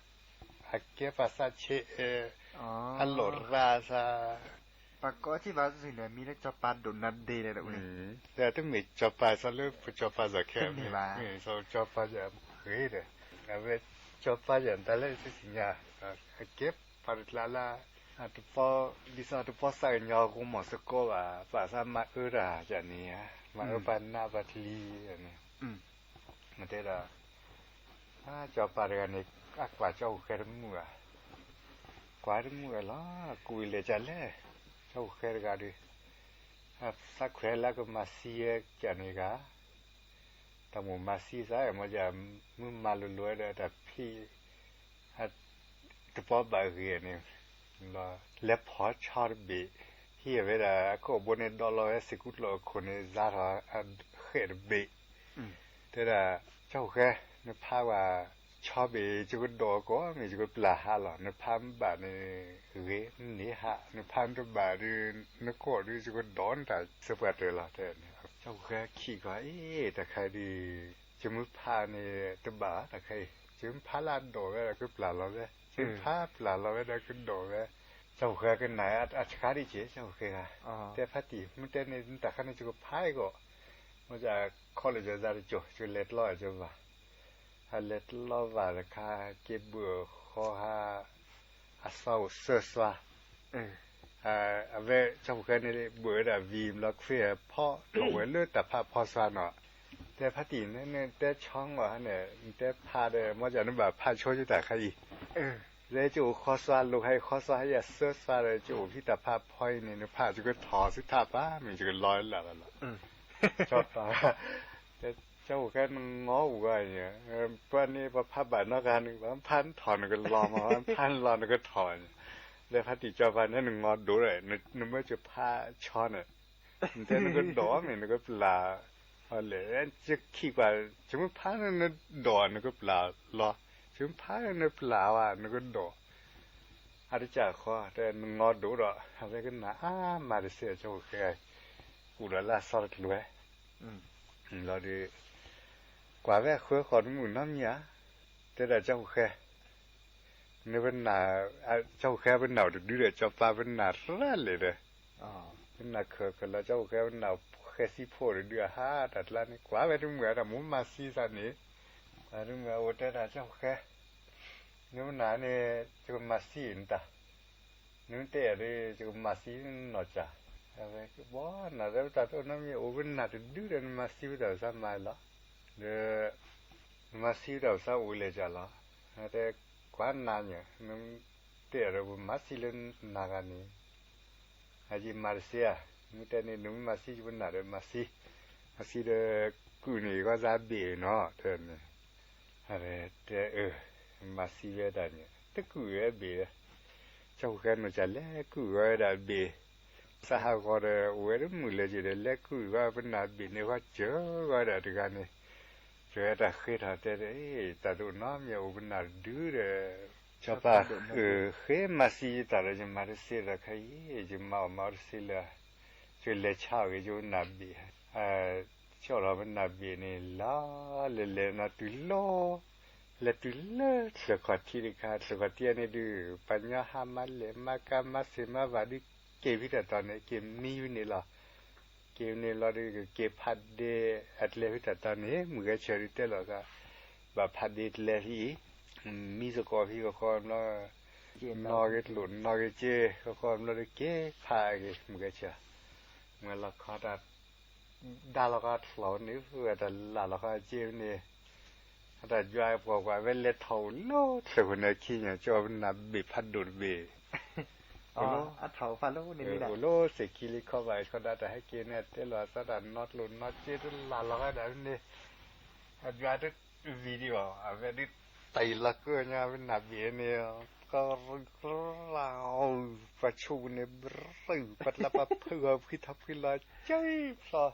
အကဲပှၤသးဆံးအဲ, အလိာ်ရၤသး, ပှၤကိးထံၣ်ဘၣ်သ့ၣ်န့ၣ် မံၤလၢကၠီၤပၤဒိၣ်နၤဒ့လဲၣ်တဝဲ, ဒီးတမ့ၢ်ကၠီၤပၤစ့ၢ်လၢပကၠီၤပၤစ့ၢ်ခဲ, မ့ၢ်စီၤကၠီၤပၤစ့ၢ်ဂ့ၤဒီး, အဝဲကၠီၤပၤစ့ၢ်တၢ်လၢတသ့ၣ်ညါ, အကဲပှၤတကျါလၢ တပီ, ဒ်သိးတပီသးကညီၤဂိၢ်မီၢ်သကိးဘၣ်, ပာ်သးမၤအၢတၢ်ယၤန့ၣ်ဧါ, မၤအၢပှၤနးပှၤတလံၤန့ၣ်, တဲဒီး ကၠီၤပၤတဂၤန့ၣ် အကွၢ်ကၠီဖှိၣ်ဃဲတမုာ်ဘၣ်, ကွၢ်တမုာ်ဝဲလီၤ, ကူးလဲၤကလဲၣ်, ကၠီဖှိၣ်ဃဲတဂၤဒီး သးခွဲးလၢကမၤသံဝဲကန့ၣ်ဂၤ, တၢ်မိၣ်မၤသံသးမ့ၢ်ယၤ, မုၢ်မၤလိၤလိၤဝဲဒီးတၢ်ဖံး တပီဘၣ်ဂ့ၤန့ၣ်, လဲၤဖီၣ်ဆီတဘ့ၣ်, ဟံးဝဲဒၣ် အခိၣ်ဘိန့ၣ်ဒီးလီၤဝဲသ့ၣ်ကူၣ်ကျီၢ်အခိၣ်န့ၣ် စါထီၣ်အဃဲၣ်တဘ့ၣ်, တဲဒၣ် ကၠီဖှိၣ်ဃဲ, နဖးဝဲဆီဘ့ၣ် ယကဒိးကီး မ့ၢ်ယကပျၢ်ဟးလီၤ, နဖးမ့ၢ်ဘၣ်န့ၣ်ဂ့ၤ နန့ၢ်ဟး, နဖးမ့ၢ်တဘၣ်ဒီး နကိးဒီး ယကဒိးနတၢ်စၢပှၤတၢၢ်လီၤ တဲန့ၣ်, ကၠီဖှိၣ်ဃဲခံးကီး အ့ တၢ်ခါဒုး ယမုၢ်ဖးန့ၣ် တဘၣ်တၢ်ခါအံၤ, ယမုၢ်ဖးလၢအဒိးဝဲဒီးကပျၢ်လီၤဝဲ, ယမုၢ်ဖးပျၢ်လီၤဝဲဒီးကဒိးဝဲ, ကၠီဖှိၣ်ဃဲကနၣ်အဆှါဒ်က့ၤ ကၠီဖှိၣ်ဃဲဂၤ, တဲဖါတံၢ် မ့ၢ်တဲန့ၣ် တၢ်ခါန့ၣ် ယကဖးအံၤကီး, မ့ၢ်ခီလၢယသးတကၠိၤ ယလဲၤတလီၤအကၠိဘၣ်, အလဲၤတလီၤဘၣ်တခါ က့ၤဘုၣ်ဃီဟး, အစီအိၣ်စၢစွါ, အဝဲကၠီဖိဃဲန့ၣ် ဘၣ်ဝဲဒၣ်ဝံၤဘျီ ခွ့ၣ်ဖီထီၣ်ဝဲလၢတၢ်ဖးဖီစွါနီၤ, တဲဖါတံၢ်န့ၣ် နတဲဆီငီၢ်ဟါန့ၣ် နတဲဖးဒီး မ့ၢ်ကနဘၣ်ဖးဆိယတၢ်ခါအံၤ, လၢကအိၣ်ဃီစွါလိာ်ခါအံၤ ဃီစွါဟဲယၤစၢစွါဒီး ကအိၣ်ဖဲတၢ်ဖးဖီအံၤန့ၣ် နဖးယကထီၣ်ဆူထးပၢ် မ့ၢ်ယကလီလၢ်လီၤလီၤ. ကၠီပၤ တဲ ကၠီဖိဃဲနငီၢ်အူဂီၢ်အံၤ, ပှၤန့ၣ် ပဖးဘၣ်နီတဂၤန့ၣ် ပဖးထီၣ်နကလီၤမး ဖးနလီၤနကထီၣ်, လၢဖါတံၢ်ကၠီပၤန့ၣ် နငီၢ်ဒိၣ်ဒီး နမ့ၢ်ကဖးဆီန့ၣ်, နတဲနကဒိၣ်မ့ၢ်နကပျၢ်, လဲၣ် ယခံကွၢ် ယမ့ၢ်ဖးနဒိၣ်နကပျၢ်လီၤ, ယမ့ၢ်ဖးနပျၢ်ဝဲနကဒိၣ် အတကးဃီ တဲနငီၢ်ဒိၣ်ဒီး အဝဲကနၣ်အါမးတစဲး ကၠီဖိဃဲ, ကူၣ်ဒီးလၢအစီတကျိၤဝဲ, လီၤဒီး ကွၢ်ဝဲအဃၢဃီတမုၣ်နီတမံၤဧါ, တဲဒၣ်ကၠီဖိဃဲ, နပနာ်, ကၠီဖိဃဲပနာ်အိၣ်တဒုဒီး ကၠီပၤပနာ်ရၣ်လဲၣ်ဒီး, ပနာ်ခၢၣ်ခၢၣ်လီၤ ကၠီဖိဃဲပနာ်ဃဲစံဖိတဒုအဟး တၢ်ကျါန့ၣ် ကွၢ်ဝဲတမုၣ်အတၢ်မူမၤသံသးန့ၣ်, ကွၢ်တမုၣ်အအိၣ်တဲတၢ် ကၠီဖိဃဲ နမနာ်န့ၣ် ယကမၤသံနတၢ်, နမ့ၢ်တဲယၤဒီး ယကမၤသံနီၢ်ကၢ်, အဝဲကဘီနၤ တဲပတၢ်တအိၣ်နီတမံၤ အိၣ်ပနာ်တဒုဒီး နမၤသံပတၢ်ပသးမၤလီၤ, ဒီး နမၤသံပတၢ်ပသးအိၣ်လဲၤကၢ်လီၤ, တဲကွၢ်နၤညါ နမ့ၢ်တဲယၤဒီး ပမၤသံလၢနဂၤန့ၣ် အယမၤတစဲးဧါ, မ့ၢ်တဲန့ၣ် နမ့ၢ်မၤသံယပနာ်ဒီးမၤသံ, မၤသံဒီး ကုၢ်န့ၣ်ယဂီၢ်စၢ်ဘ့ၣ်နီၤ တဲန့ၣ်, အဝဲတဲအၢ, မၤသံဝဲဒၣ်န့ၣ် တကုၢ်ဝဲဘ့ၣ်, ကၠီဖိဃဲနီၢ်ကၢ်လဲၤကုၢ်ဝဲဒၣ်ဘ့ၣ်, စးဟးဂီၤဒီး အိၣ်ဝဲတမုၣ်လၢၤက့ၤဒီး လဲၤကုၢ်ဝဲပနာ်ဘ့ၣ်န့ၣ် ဃီစၢၤဝဲဒၣ်တဂၤန့ၣ်, စၢၤဝဲတၢ်ဃ့ထီၣ်တဲဒီး တၢ်တအိၣ်နီတမံၤ အိၣ်ပနာ်တဒုဒီး ကၠီပၤ ဃ့မၤသံယတၢ်ဒီး ယမၤတစ့ဒီးခဲအံၤ ယမၤအီၣ်မၤအီတစ့လၢ ယလဲၤဆါအီၣ်က့ၤယပနာ်ဘ့ၣ်, ဆါအီၣ်ထီၣ်ပနာ်ဘ့ၣ်န့ၣ်လီၤ, လဲၤလဲၤနီၤတုၤလီၤ, လဲၤတုၤလၢချၢၣ်ခီၣ်ထံးတခါ, ချၢၣ်ခီၣ်ထံးန့ၣ်ဒုး ပှၤညီဟးမၤလဲၢ်မၤကၤမၤစ့မၤဘၣ်ဒုး က့ၤဖဲတၢ်တီၤန့ၣ် က့ၤမံဝဲန့ၣ်လီၤ. က့ၤန့ၣ်လီၤဒီး ကက့ၤဖးဒ့အကျဲဖဲတၢ်တီၤန့ၣ် မုၢ်ဂဲၤဆၢဒုးတဲလီၤသး, ဘၣ်ဖးဒ့ကျဲဖဲအံၤ, မံသကိးဖဲကခီဘျီ, နီၣ်ဂ့ၤကျိၣ်နီၣ်ဂ့ၤစ့ ကခီဘျီဒီးက့ၤဖးက့ၤ မုၢ်ဂဲၤဆၢ, မ့ၢ်လီၤခီတၢ် ဒါလီၤဃာ်ထီၣ်န့ၣ် အတၢ်လၢ်လီၤဃာ်က့န့ၣ်, အတၢ်ယွၤပှၤကွၢ်ဝဲလဲၤထီၣ်အိၣ်လၢချၢၣ်ခိၣ်န့ၣ်ခံညါ ကၠီပနာ်ဘ့ၣ်ဖးဒိၣ်တဘ့ၣ်, အထီၣ်ဖးလၢန့ၣ် အိၣ်လၢသ့ၣ်ခံလံခီဘၣ် ခီဒၣ်တၢ်ဟဲက့ၤန့ၣ် တဲလီၤသးတၢ်နီၣ်ကျိၣ်နီၣ်စ့တလၢ်လီၤဃာ်ဒၣ်န့ၣ်, အယွၤတ video အဝဲဒ်တၢ်အံၤလီၤကၢၢ်ညါ ပနာ်ဘ့ၣ်န့ၣ်, ကရၢ, ပှၤဆိပူၤန့ၣ် ဘရၢၢ် ပှၤကျါပှၤဖုးအီၤဖှံထီဖှံလီၤ ကၢဖျီ,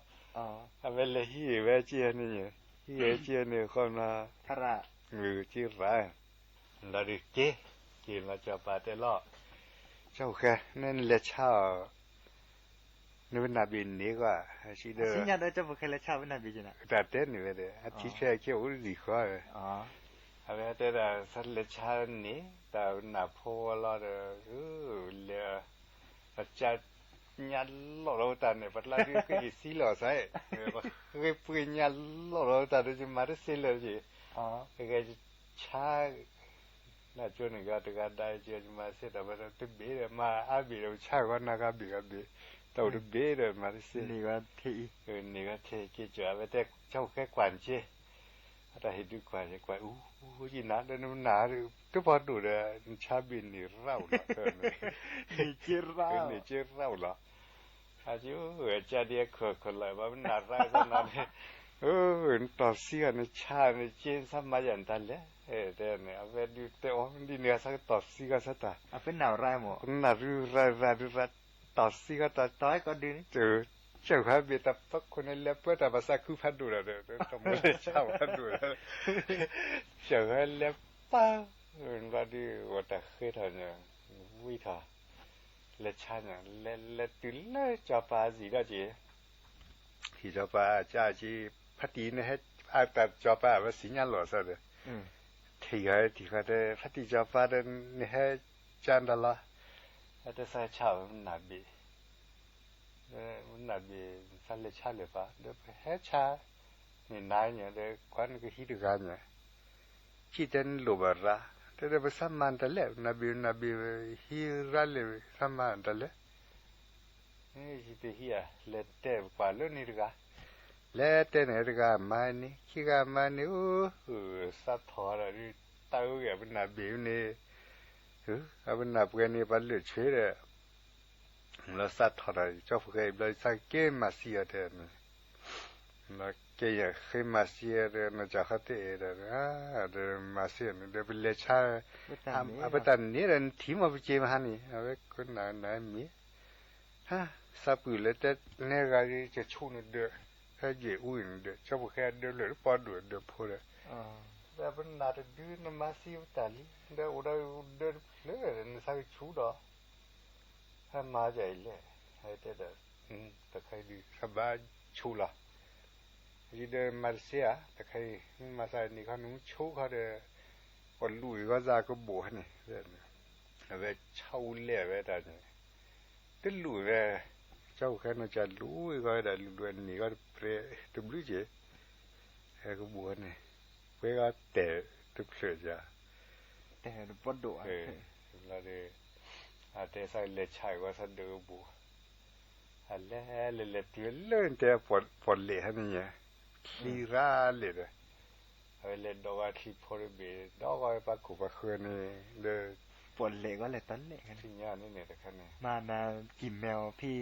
အဝဲလဲၤဟံးဝဲက့န့ၣ်, ဟံးဝဲက့န့ၣ် ဃီမး, က့ရၣ်, လီၤဒုးက့, က့ၤလီၤစီၤပၤတဲလီၤ, ကၠီဖိဃဲ နလဲၤဆါအီၤ နပနာ်ဘ့ၣ်န့ၣ်ကွၢ်, ဒီး တၢ်တဲန့ၣ်ဝဲဒီး အထံဆဲးက့အိၣ်လံဃီဝဲ, အဝဲတဲဒၣ် သးလဲၤဆါန့ၣ် တၢ်ပနၢ်ဖိဝဲလီၤဒီး, လဲၤ, ပကညါလီၢ်လီၤဝဲတၢ်န့ၣ် ပကျါဒုးဃ့အံၤသံလီၤစဲး, ပဃ့ပှ့ၤညါလီၢ်လီၤဝဲတၢ်ဒီး ယမၤတစ့လၢာ်က့ၤ, ဂဲၤဆါ နကၠိန့ၣ်ဂၤတဂၤဒါယမၤစ့ဒီး ပတဘ့ၣ်ဒီး မၤအါဘ့ၣ်ဒီး ပဆါဂီၤနၤဂၤဘ့ၣ်ဂၤဘ့ၣ်, တၢ်အိၣ်တဘ့ၣ်ဒီးမၤတစ့, န့ၢ်ဂီၤထဲအံၤ, န့ၢ်ဂီၤထဲက့ၤကၠီ အဝဲတဲ ကၠီဖိဃဲကွၢ်နက့, အတၢ်ဟ့ၣ်ဒုးကွၢ်န့ၣ် ကွၢ်အူယံနၤ ဒီးနမနၤ တပှီၤဒိၣ်ဒီး နဆါဘ့ၣ်န့ၢ်ရၣ်အိၣ်လီၤ, န့ၢ်က့ရၣ်အိၣ်လီၤ, အကၢဒ်အခိၣ်ခိၣ်လၢ ပှၤမနၤရၣ်သနၤန့ၣ်, နတီၢ်သံဂၤနဆါနက့ နဆါမၤယၤနတၢ်လဲၣ်, တဲန့ၣ် အဝဲဒုးတဲအီၤ ဒ်န့ၣ်ဂၤဆၢကတီၢ်သံဂၤဆၢတၢ်, ပနၢ်ရူရၣ်ရၣ်ဒုးရၣ် တီၢ်သံဂၤတၢ်, စၢဃာ်ဘ့ၣ်တၢ်ပၢခိၣ်န့ၣ် လဲၤပၢတၢ်ပှၤသးခုဖးဒိၣ်ဒီး တၢ်မူလဲၤဆါဖးဒိၣ်ဒီး, စၢဃာ်လဲၤပၢ, ဘျီဒုး ဂီၤတၢ်ဃ့ထီၣ်န့ၣ်, ဝံထီၣ်, လဲၤဆါန့ၣ် လဲၤလဲၤတုၤလၢစီၤပၤစံးဒၣ်က့ၤ ဟံၣ်စီၤပၤကၢ်က့ၤ, ဖါတံၢ်နဟဲအတၢ်စီၤပၤ အဝဲသ့ၣ်ညါလီၤသးဒီး, ထံၣ်ဂၤထံၣ်ဂၤတဲ ဖါတံၢ်စီၤပၤဒီး နဟဲကၢ်တၢ်လီၤ, အတဲသးဆါဝဲမနၤဘ့ၣ်, မနၤဘ့ၣ် သးလဲၤဆါလၢၤဘၣ် ဒီးပဟဲဆါ, န့ၣ်နၤညါဒီး ကွၢ်နကဟံးတဂၤညါ, စံၣ်တဲနလိၣ်ဘၣ်ရၣ်, တဲဒီးပစၢ်မၤတၢ်လဲၣ်, နၤဘ့ၣ်နၤဘ့ၣ်ဟံးရၣ်လဲၣ် ပစၢ်မၤတၢ်လဲၣ်. ယတဟံးဧါ, လဲၤတဲပကွၢ်လၢန့ၣ်တဂၤ, လဲၤတဲန့ၣ်တဂၤမၤန့ၣ် ခံဂၤမၤန့ၣ်, အိ, စးထီၣ်ဒီး တၢ်အုဂ့ၢ်အပနၢ်ဘ့ၣ်န့ၣ်, အပနၢ်ပှဲၤန့ၣ် ပှၤလၢာ်ဆှၢဒီး လီၤစးထီၣ်ဒီး ကၠီဖိဃဲအံၤဘျီ စးက့ၤမၤစံအီၤတဲန့ၣ်, လီၤက့ၤယဃ့မၤစံအီၤဒီး နီၢ်ကၠီဃီတအဲၣ်ဒီး ဒီးမၤစံအီၤန့ၣ်ဒီးပလဲၤဆါ, အပတၢ်န့ၣ်ဒီးနထံၣ်မ့ၢ်ပက့ၤမဟါန့ၣ် အဝဲကိးနၤနၤမ့ၢ် စးပုၢ်လဲၤတဲနဲဂၤ ကဆူၣ်နဒၢး, ဟဲယဲၢ်အူအံၤနဒၢး ကၠီဖိဃဲအဒၢးလၢာ်တပီဒိၣ်အဒၢးဖိဒီး, ဒီးပနၢ်တဒုနမၤစံပတၢ်လံ, ဒီးအိၣ်ဒီးဒၢးတဖျၢၣ်ဒီး နစးကဆူၣ်ဒီး ဟဲမၤဒ်အံၤလဲၣ်, ဟဲတဲဒီး, တခါအံၤဒုး ဟဲဘါဆူၣ်လီၤ, ယဒီးမၤတစ့ဧါ, တခါအံၤ မ့ၢ်မၤသးန့ၣ်ခီ နမ့ၢ်ဆူၣ်ခီဒီး ပှၤလူၤအံၤဂီၢ်စ့ၢ်ကဘိၣ်န့ၣ်, အဝဲဆါအူလဲၣ်ဝဲတၢ်န့ၣ်, တလူၤဝဲ, ကၠီဖိဃဲနီၢ်ကၠီလူၤအံၤဂီၢ်ဝဲဒၣ် လူၤဒွဲၣ်န့ၢ်ဂီၢ်တပျဲၢ်တဘျုးက့ၤ, ဟဲကဘိၣ်န့ၣ်, ပှဲၤဂီၢ်တဲာ်တဖျၢၣ်ယၤ တဲာ်တပီဒိၣ်, လီၤဒီး, အတဲဆၢကလဲၤဆါအံၤဝဲဆၢဒၢးကဘိၣ်, အလဲၤလဲၤလဲၤတုၤလၢနတဲပီၣ်လဲၣ်ဟဲန့ၣ်ညါ, ချံရၣ်လဲၣ်ဒီး, အဝဲလဲၤဒီးဝဲချံဖိတဘ့ၣ် ဒီးဝဲပှၤခိၣ်ပှၤဃၢၤန့ၣ်, ဒီး, ပီၣ်လဲၣ်ဂီၢ်လဲၤတၢ်လဲၣ်, ထံၣ်ညါန့ၣ်န့ၣ်တခါန့ၣ်, မၤနၤကံၢ်မဲအီၤဖံ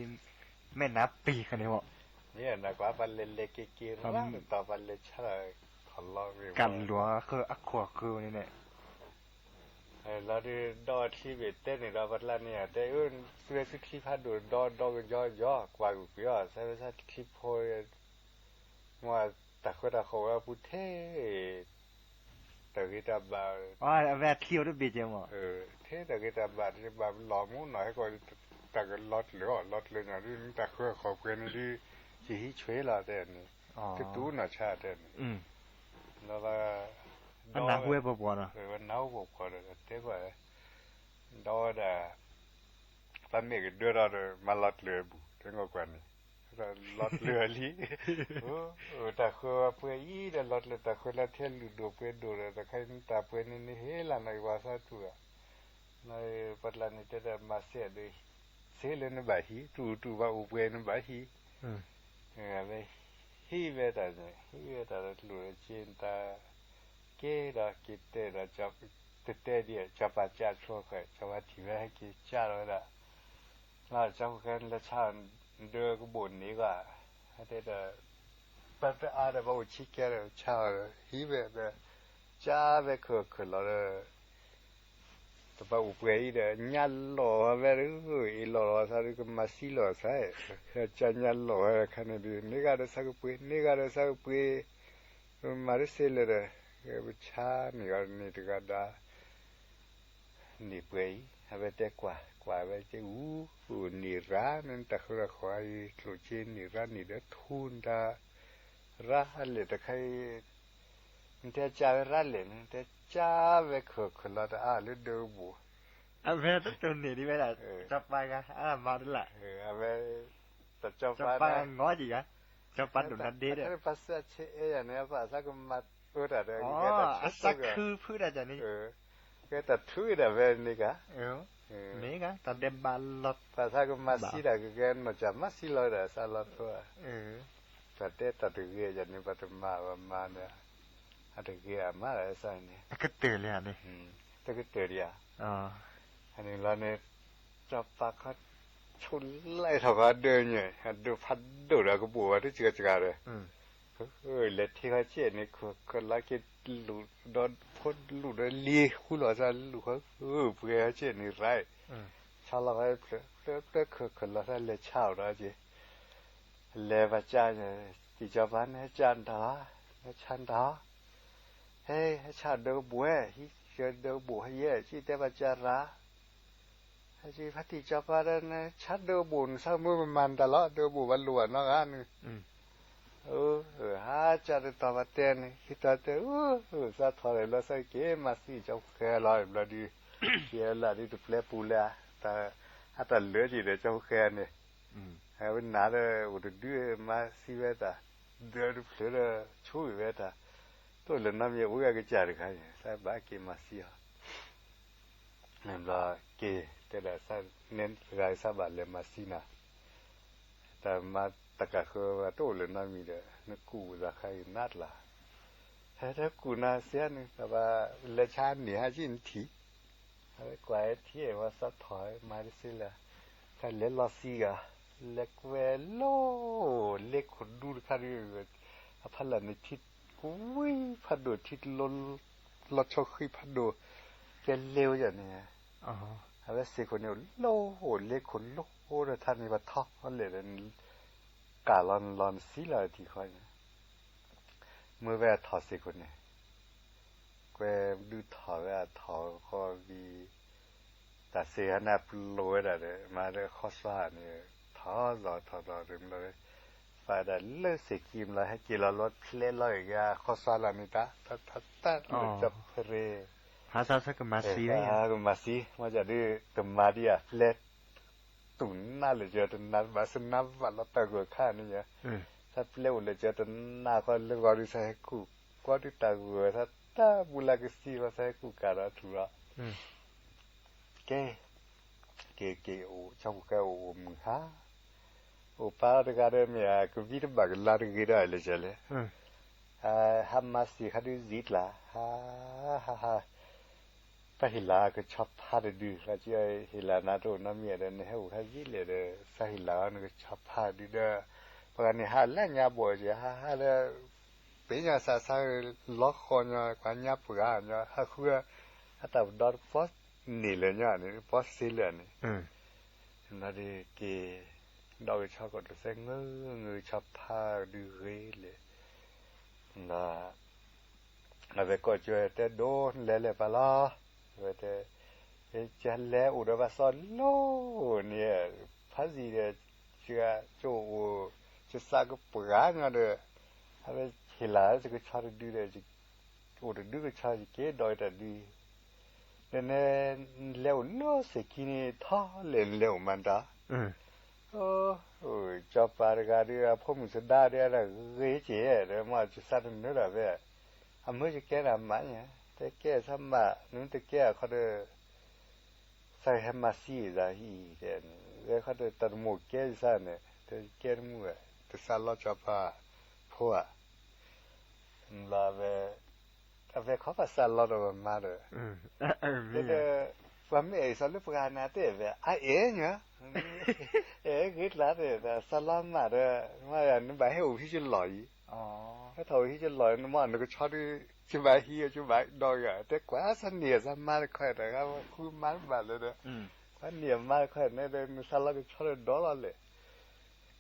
မဲၢ်နါပံၤခါန့ၣ်မး, မ့ၢ်နကွၢ် ပှၤလဲၤလဲၤက့ၤက့ၤရၣ်တတီၤ ပှၤလဲၤဆါလီၤ, ကလီၤအခိၣ်အဃၢၤန့ၣ်န့ၣ် လီၤဒုး ဒီးဝဲချံဘ့ၣ်တဲန့ၣ်ဒီး ပှၤကျါန့ၣ်ဧါ တဲ, သုဝဲသုချံဖးဒိၣ်ဒီး ဒီကယီကယီ ကွၢ်ကွံာ်အီၤ ဆၢဝဲဆၢချံဖိ, မ့ၢ်တၢ်ဃၢတၢ်ဃီၣ်ဝဲအပူၤထဲ တၢ်ဂ့ၤတၢ်ဘၣ်, အဝဲအချံအိၣ်တဘ့ၣ်ကဲမး, ထဲတၢ်ဂ့ၤတၢ်ဘၣ်တဘၣ်လီၤမူနီၢ် ဟဲကီး တၢ်ကလီၤတလၢာ်အီၤ လီၤတလၢာ်ညီဒုး တၢ်ဃၢဃီၣ်ပှဲၤန့ၣ်ဒုး ယဟံးဆွဲလီၤတဲန့ၣ်, တတူၢ်နီၢ်ဆါတဲန့ၣ်, လီၤ, နၢ်ဟူဝဲပှၤပှၢ်ဒီး, နၢ်ဟူပှၤပှၢ်ဒီး တဲဘၣ်, ဒီးဝဲဒၣ် ပမ့ၢ်ကဒၢထီၣ်ဒီး မၤလီၤတလၢာ်အဘူး တဲငီၢ်ကွၢ်န့ၣ်, လီၤတလၢာ်လံ, တၢ်ဃၢပှဲၤအံၤဒီး လီၤတလၢာ်တၢ်ဃၢလၢထဲလူၤဒိၣ်ပှဲၤဒိၣ်ဒီး တခါအံၤတၢ်ပှဲၤန့ၣ်န့ၣ် ဟ့ၣ်လီၤနီၢ်အံၤပှၤသးတူၢ်ဧါ, နီၢ်အံၤပှၤကျါန့ၣ်တဲဒီး မၤစ့ၢ်ဒီး စ့လၢနဘၣ်ဟံး တူၢ်တူၢ်ဘၣ်အိၣ်ပှဲၤနဘၣ်ဟံး, ဟံးဝဲတၢ်န့ၣ် ဟံးဝဲတၢ်ဒီး တလူၤဒီးက့ၤတၢ် က့ၤဒီးက့ၤတဲဒီး တတဲဒ် စီၤပၤကၢ်ဆိဃဲ စီၤပၤထံၣ်ဝဲဟဲက့ၤကၢ်လီၤဝဲဒၣ်, လၢကၠီဖိဃဲလဲၤဆါ ဒၢကဘိၣ်န့ၢ်ဂၤ, ဟဲတဲဒီး ပတအါဒီး ပအိၣ်ဆံကဲဒီး ဆါအီၤဒီး ဟံးဝဲဒီး ကၢ်ဝဲခုၣ်ခုၣ်လီၤဒီး တဘၣ်အိၣ်ပှဲၤအံၤဒီး ညၣ်လီၤဝဲဒၣ်, အ့ၣ်လီၤလီၤသးဒီး ကမၤစံလီၤသး, ကၢ်ညၣ်လီၤဝဲခါန့ၣ်ဒုး န့ၢ်ဂၤဒီးစးကပှ့ၤ န့ၢ်ဂၤဒီးစးကပှ့ၤ, မၤတစ့လၢၤဒီး ပဆါန့ၢ်ဂၤန့ၢ်တဂၤဒီး န့ၢ်ပှဲၤအံၤ အဝဲတဲကွၢ် ကွၢ်ဝဲက့ၤအူ, န့ၢ်ရၣ်န့ၣ် တၢ်ဃၢတၢ်ဃီၤအံၤ ကျိၣ်စ့န့ၢ်ရၣ်န့ၣ်ဒီးထူတၢ်, ရၣ်လဲၣ်တခါအံၤ, နတဲကၢ်ဝဲရၣ်လဲၣ်န့ၣ် တဲကၢ်ဝဲခုၣ်ခုၣ်လီၤတအါလၢဒၢကဘိၣ်, အဝဲတတိၢ်န့ၢ်ဒံးဝဲဒၣ် စီၤပၤဂၤ အါမၤတလၢ်, အဝဲ စီၤပၤဂၤ စီၤပၤဒိၣ်နၤဒ့ဒီး ပှၤစၢဆဲအဲၣ်ယၤန့ၣ် ပှၤသးကမၤအၢတၢ်ဒီး အစးခုဖုတၢ်န့ၣ် ကဲတၢ်ထုးဒၣ်ဝဲန့ၣ်ကါ, မ့ၢ်ဂ့ၤ တၢ်ဒဲးဘးလီၤ, ပှၤသးကမၤစံတၢ်ကကဲနီၢ်ကၢ်မၤစံလီၤဝဲဒၣ်စးလီၤထိ, ပှၤတဲတၢ်တဂ့ၤယၤန့ၣ် ပှၤတမၤဘၣ်မၤဒီး, အတဂ့ၤအမၤဒီးစးန့ၣ်, တကတၢၢ်ဒံးဧါ, အန့ၣ်လီၤန့ၣ်, စီၤပၤခီ ဆိၣ်လၢထီၣ်ခီဒၢညါ အဒၢးဖးဒိၣ်ဒီးကဘိၣ်ဝဲတစှၤစှၤဒီး လဲၤထံၣ်ခီကဲန့ၣ် ခုၣ်ခုၣ်လီၤက့ၤလူၤဒီးဖိလူၤဒီးလံၤဃူလီၤသးလူၤဃီ ပှဲၤခီကဲန့ၣ်ရၢ်, ဆါလီၤဖဲဖျၢၣ်ဖျၢၣ်ခုၣ်ခုၣ်လီၤသးလဲၤဆါအီၤဒီးက့ၤ, လဲၤဘၣ်ကၢ်န့ၣ် တံၢ်စီၤပၤန့ၣ် ဟဲကၢ်နတၢ်လီၤ, ဟဲဆါနတၢ်လီၤ, ဟဲ ဟဲဆါဒၢကဘိၣ်ဝဲ ဟံးဆၢဒၢကဘိၣ်ဟဲယဲၢ် က့ၤတဲဘၣ်ကၢ်ရၢ် ဟဲက့ၤဖါတံၢ်စီၤပၤဒီး နဆါဒၢကဘိၣ် နဆါမုၢ်မမၤနတၢ်လီၤ ဒၢကဘိၣ်ဘၣ်လိၣ်ဘၣ်နီတဂၤန့ၣ်, ဟးကၢ်တတီၤဘၣ်တဲန့ၣ် ဟံးတီၤတဲ သးထီၣ်လီၤ စးက့ၤမၤသံကၠီဖိဃဲလီၤ ဘျီဒုး, ကဲလၢဒုးတပျဲပူၤလၢ, အတၢ်လၢက့ၤဒီးကၠီဖိဃဲန့ၣ်, ဝဲနၤဒီးအိၣ်တဒုမၤသံဝဲတၢ်, ဒၢတဖျၢၣ်ဒီး ဆိၣ်ဂ့ၤဝဲတၢ်, တိၢ်လၢနီတမံၤအိၣ်ဂၤကစၢ်တဂၤန့ၣ် သးဘၣ်က့ၤမၤသံအီၤ ဘျီက့ၤတဲဒၣ်, နဲတဂၤစၢ်ဘၣ်လဲၤမၤသံနၤ, တၢ်မၤတကးဃၢဘၣ်တအိၣ်လၢၤနီတမံၤဒီး နကူၣ်သးခါအံၤနးတလး, ဟဲတကူၣ်နၤစ့ဧါန့ၣ် တဘၣ်လဲၤဆါန့ၢ်ဟါက့ၢ်နထံၣ်, အဝဲကွၢ်ဟဲထံၣ်ဝဲသးထီၣ်မၤတစ့လၢၤ, တၢ်လဲၤလီၤသံဂၤ, လဲၤကွဲလီၤ, လဲၤခိၣ်ဒူတခါဒုး, အဖီလာ်န့ၣ်ထံကဝံၤဖးဒိၣ် ထံတလိ လီၤဆီဃံဖးဒိၣ်, ကဲလဲၤဝဲယၤန့ၣ်, အဝဲစ့ၢ်ခိၣ်န့ၣ် အိၣ်လၢအိၣ်လဲၤခိၣ်လိဒီးထါန့ၣ် ပှၤထီလဲၣ်ဒီး ကၢ်လီၤနလီၤနသံလီၤထံၣ်ဃီန့ၣ်, မ့ၢ်ဝဲအထီၣ်စ့ၢ်ခိၣ်န့ၣ်, ကွဲဒုးထီၣ်ဝဲအထီၣ်ဃီဘံၤ, တၢ်စ့ၢ်ဟဲန့ၣ်ပလိာ်ဝဲဒၣ်ဒီး မၤဒီးဃီစွါန့ၣ်, ထီၣ်သီၣ်ထီၣ်သီၣ်တမလီၤ, သးဒၣ်လၢစ့ၢ်ကံမလီၤ ဟဲက့ၤလီၤလီၤဖျဲလီၤဂ့ၤဂ့ၤ ဃီစွါလီၤန့ၣ် တၢ်တၢ်တၢ်လၢကၠီဖရ့ ကမၤသံ, မ့ၢ်ဒုးတမၤဒံးဧါ ပျဲ တူၢ်နးလၢာ်ကၢတနး ဘၣ်ဆၣ်နးဘၣ်လီၤတၢ်ဂိၢ်ခါန့ၣ်, သးပျဲအိၣ်လၢာ်ကၢတနးဃီလၢဂီၤဒုး သးဟဲကူၣ်ကွီဒုးတၢ်ဂိၢ် သးတၢ်ဘူလၢကသံဃီ သးဟဲကူၣ်ကၢ်ဒီးထူၣ်လီၤ, ကဲ, က့ၤက့ၤအိၣ် ဆီဖိၣ်ဃဲအိၣ်အိၣ်မုာ်ဟါ, အိၣ်ပၢ်တဂၤဒီးမ့ၢ်ဧါ ကဝံတဘၣ်ကလါတဂ့ၤဒီးလၢာ်ကၢလဲၣ် ဟးမၤစံာ်ခါဒုးစံာ်ကျါ, ဟါ, ဟါ, ဟါ, တၢ်ဟ့ၣ်လၤကဆီဖါတဒု, ဟ့ၣ်လၤနၤတအိၣ်နီတမံၤဒီး နဟဲအိၣ်ခါယံာ်လဲၣ်ဒီး သးဟ့ၣ်လၤအီၤနကဆီဖါဒုဒီး, ပှၤဂၤန့ၣ်ဟးလၢညါဘီၣ်က့ၤ ဟါဟါဒီး, ပညါစးဆါလီၤဃီညီ ပှၤညါပှၤဂၤညီ ဟးဃု, အတၢ်ပဒီတပီန့ၣ်လၢာ်ညီန့ၣ် ပီစ့လၢာ်န့ၣ် ဒီးက့ၤ, ဒီးကဆီကီၢ်တစဲး ငၢငၢကဆီဖါဒုဂ့ၤလဲၣ်, ဒီး အဝဲကိးကၠိတဲဒိးလဲၤလဲၤပာ်လီၤ, အဝဲတဲ, ကလဲၤအိၣ်ဒီးဘၣ်စီၤလိန့ၣ်, ဖးစံးဒီး, ကၠိအိၣ်, ကစးကပှၤညီဒီး, အဝဲဟ့ၣ်လၤလၢကဆီတဒုဒီး, အိၣ်တဒုကဆီယက့ၤဒီးတၢ်ဒု, ဒီးနလဲၤအိၣ်လၢစ့ၢ်ကံန့ၣ် ထီလဲၣ်နလဲၤအိၣ်မၤတၢ် ကၠီၤပၤတဂၤဒီး အဖိမုၣ်သဒါဒီး အတၢ်ဂ့ၤက့ၤဒီး မ့ၢ်ကစးတနၢၤဒၣ်ဝဲ, အမၢယကဲနၤမးညါ, တကဲသးမး နမ့ၢ်တကဲအခီဒီး, သးဟဲမၤသံသးဟံၣ်တဲန့ၣ်, ဝဲခီဒီးတၢ်တမိၣ်ကဲယသးန့ၣ် တကဲတမုာ်ဝဲ, တစးလီကၠီၤပၤဖိဧါ လီၤဝဲ, အဝဲခီပစးလီဒီးဝဲမါဒီး, ဒီး, ပှၤမ့ၢ်အဲၣ်စီၤလၢပှၤန့ၣ် တဲဝဲ အအဲၣ်ညါ, အဲၣ်ဂ့ၤကျါတဲ စးလီမးဒီး, မ့ၢ်နဘၣ်ဟဲအိၣ်ဟံၣ်ကလီၢ်အံၤ, ဟဲထီၣ်အိၣ်ဟံၣ်ကလီၢ် နမ့ၢ်နကဆီဒုး, ကဘၣ်ဟံၣ်ကဘၣ်ဒီးဂၤ တဲကွၢ်စးန့ၢ်သးမါတခီ တဂၤဃုမါတဘၣ်လၢၤဒီး, ကွၢ်န့ၢ်အမါတခီန့ၣ်ဒီး နစးလီကဆီဒီးဒီလီၤလဲၣ်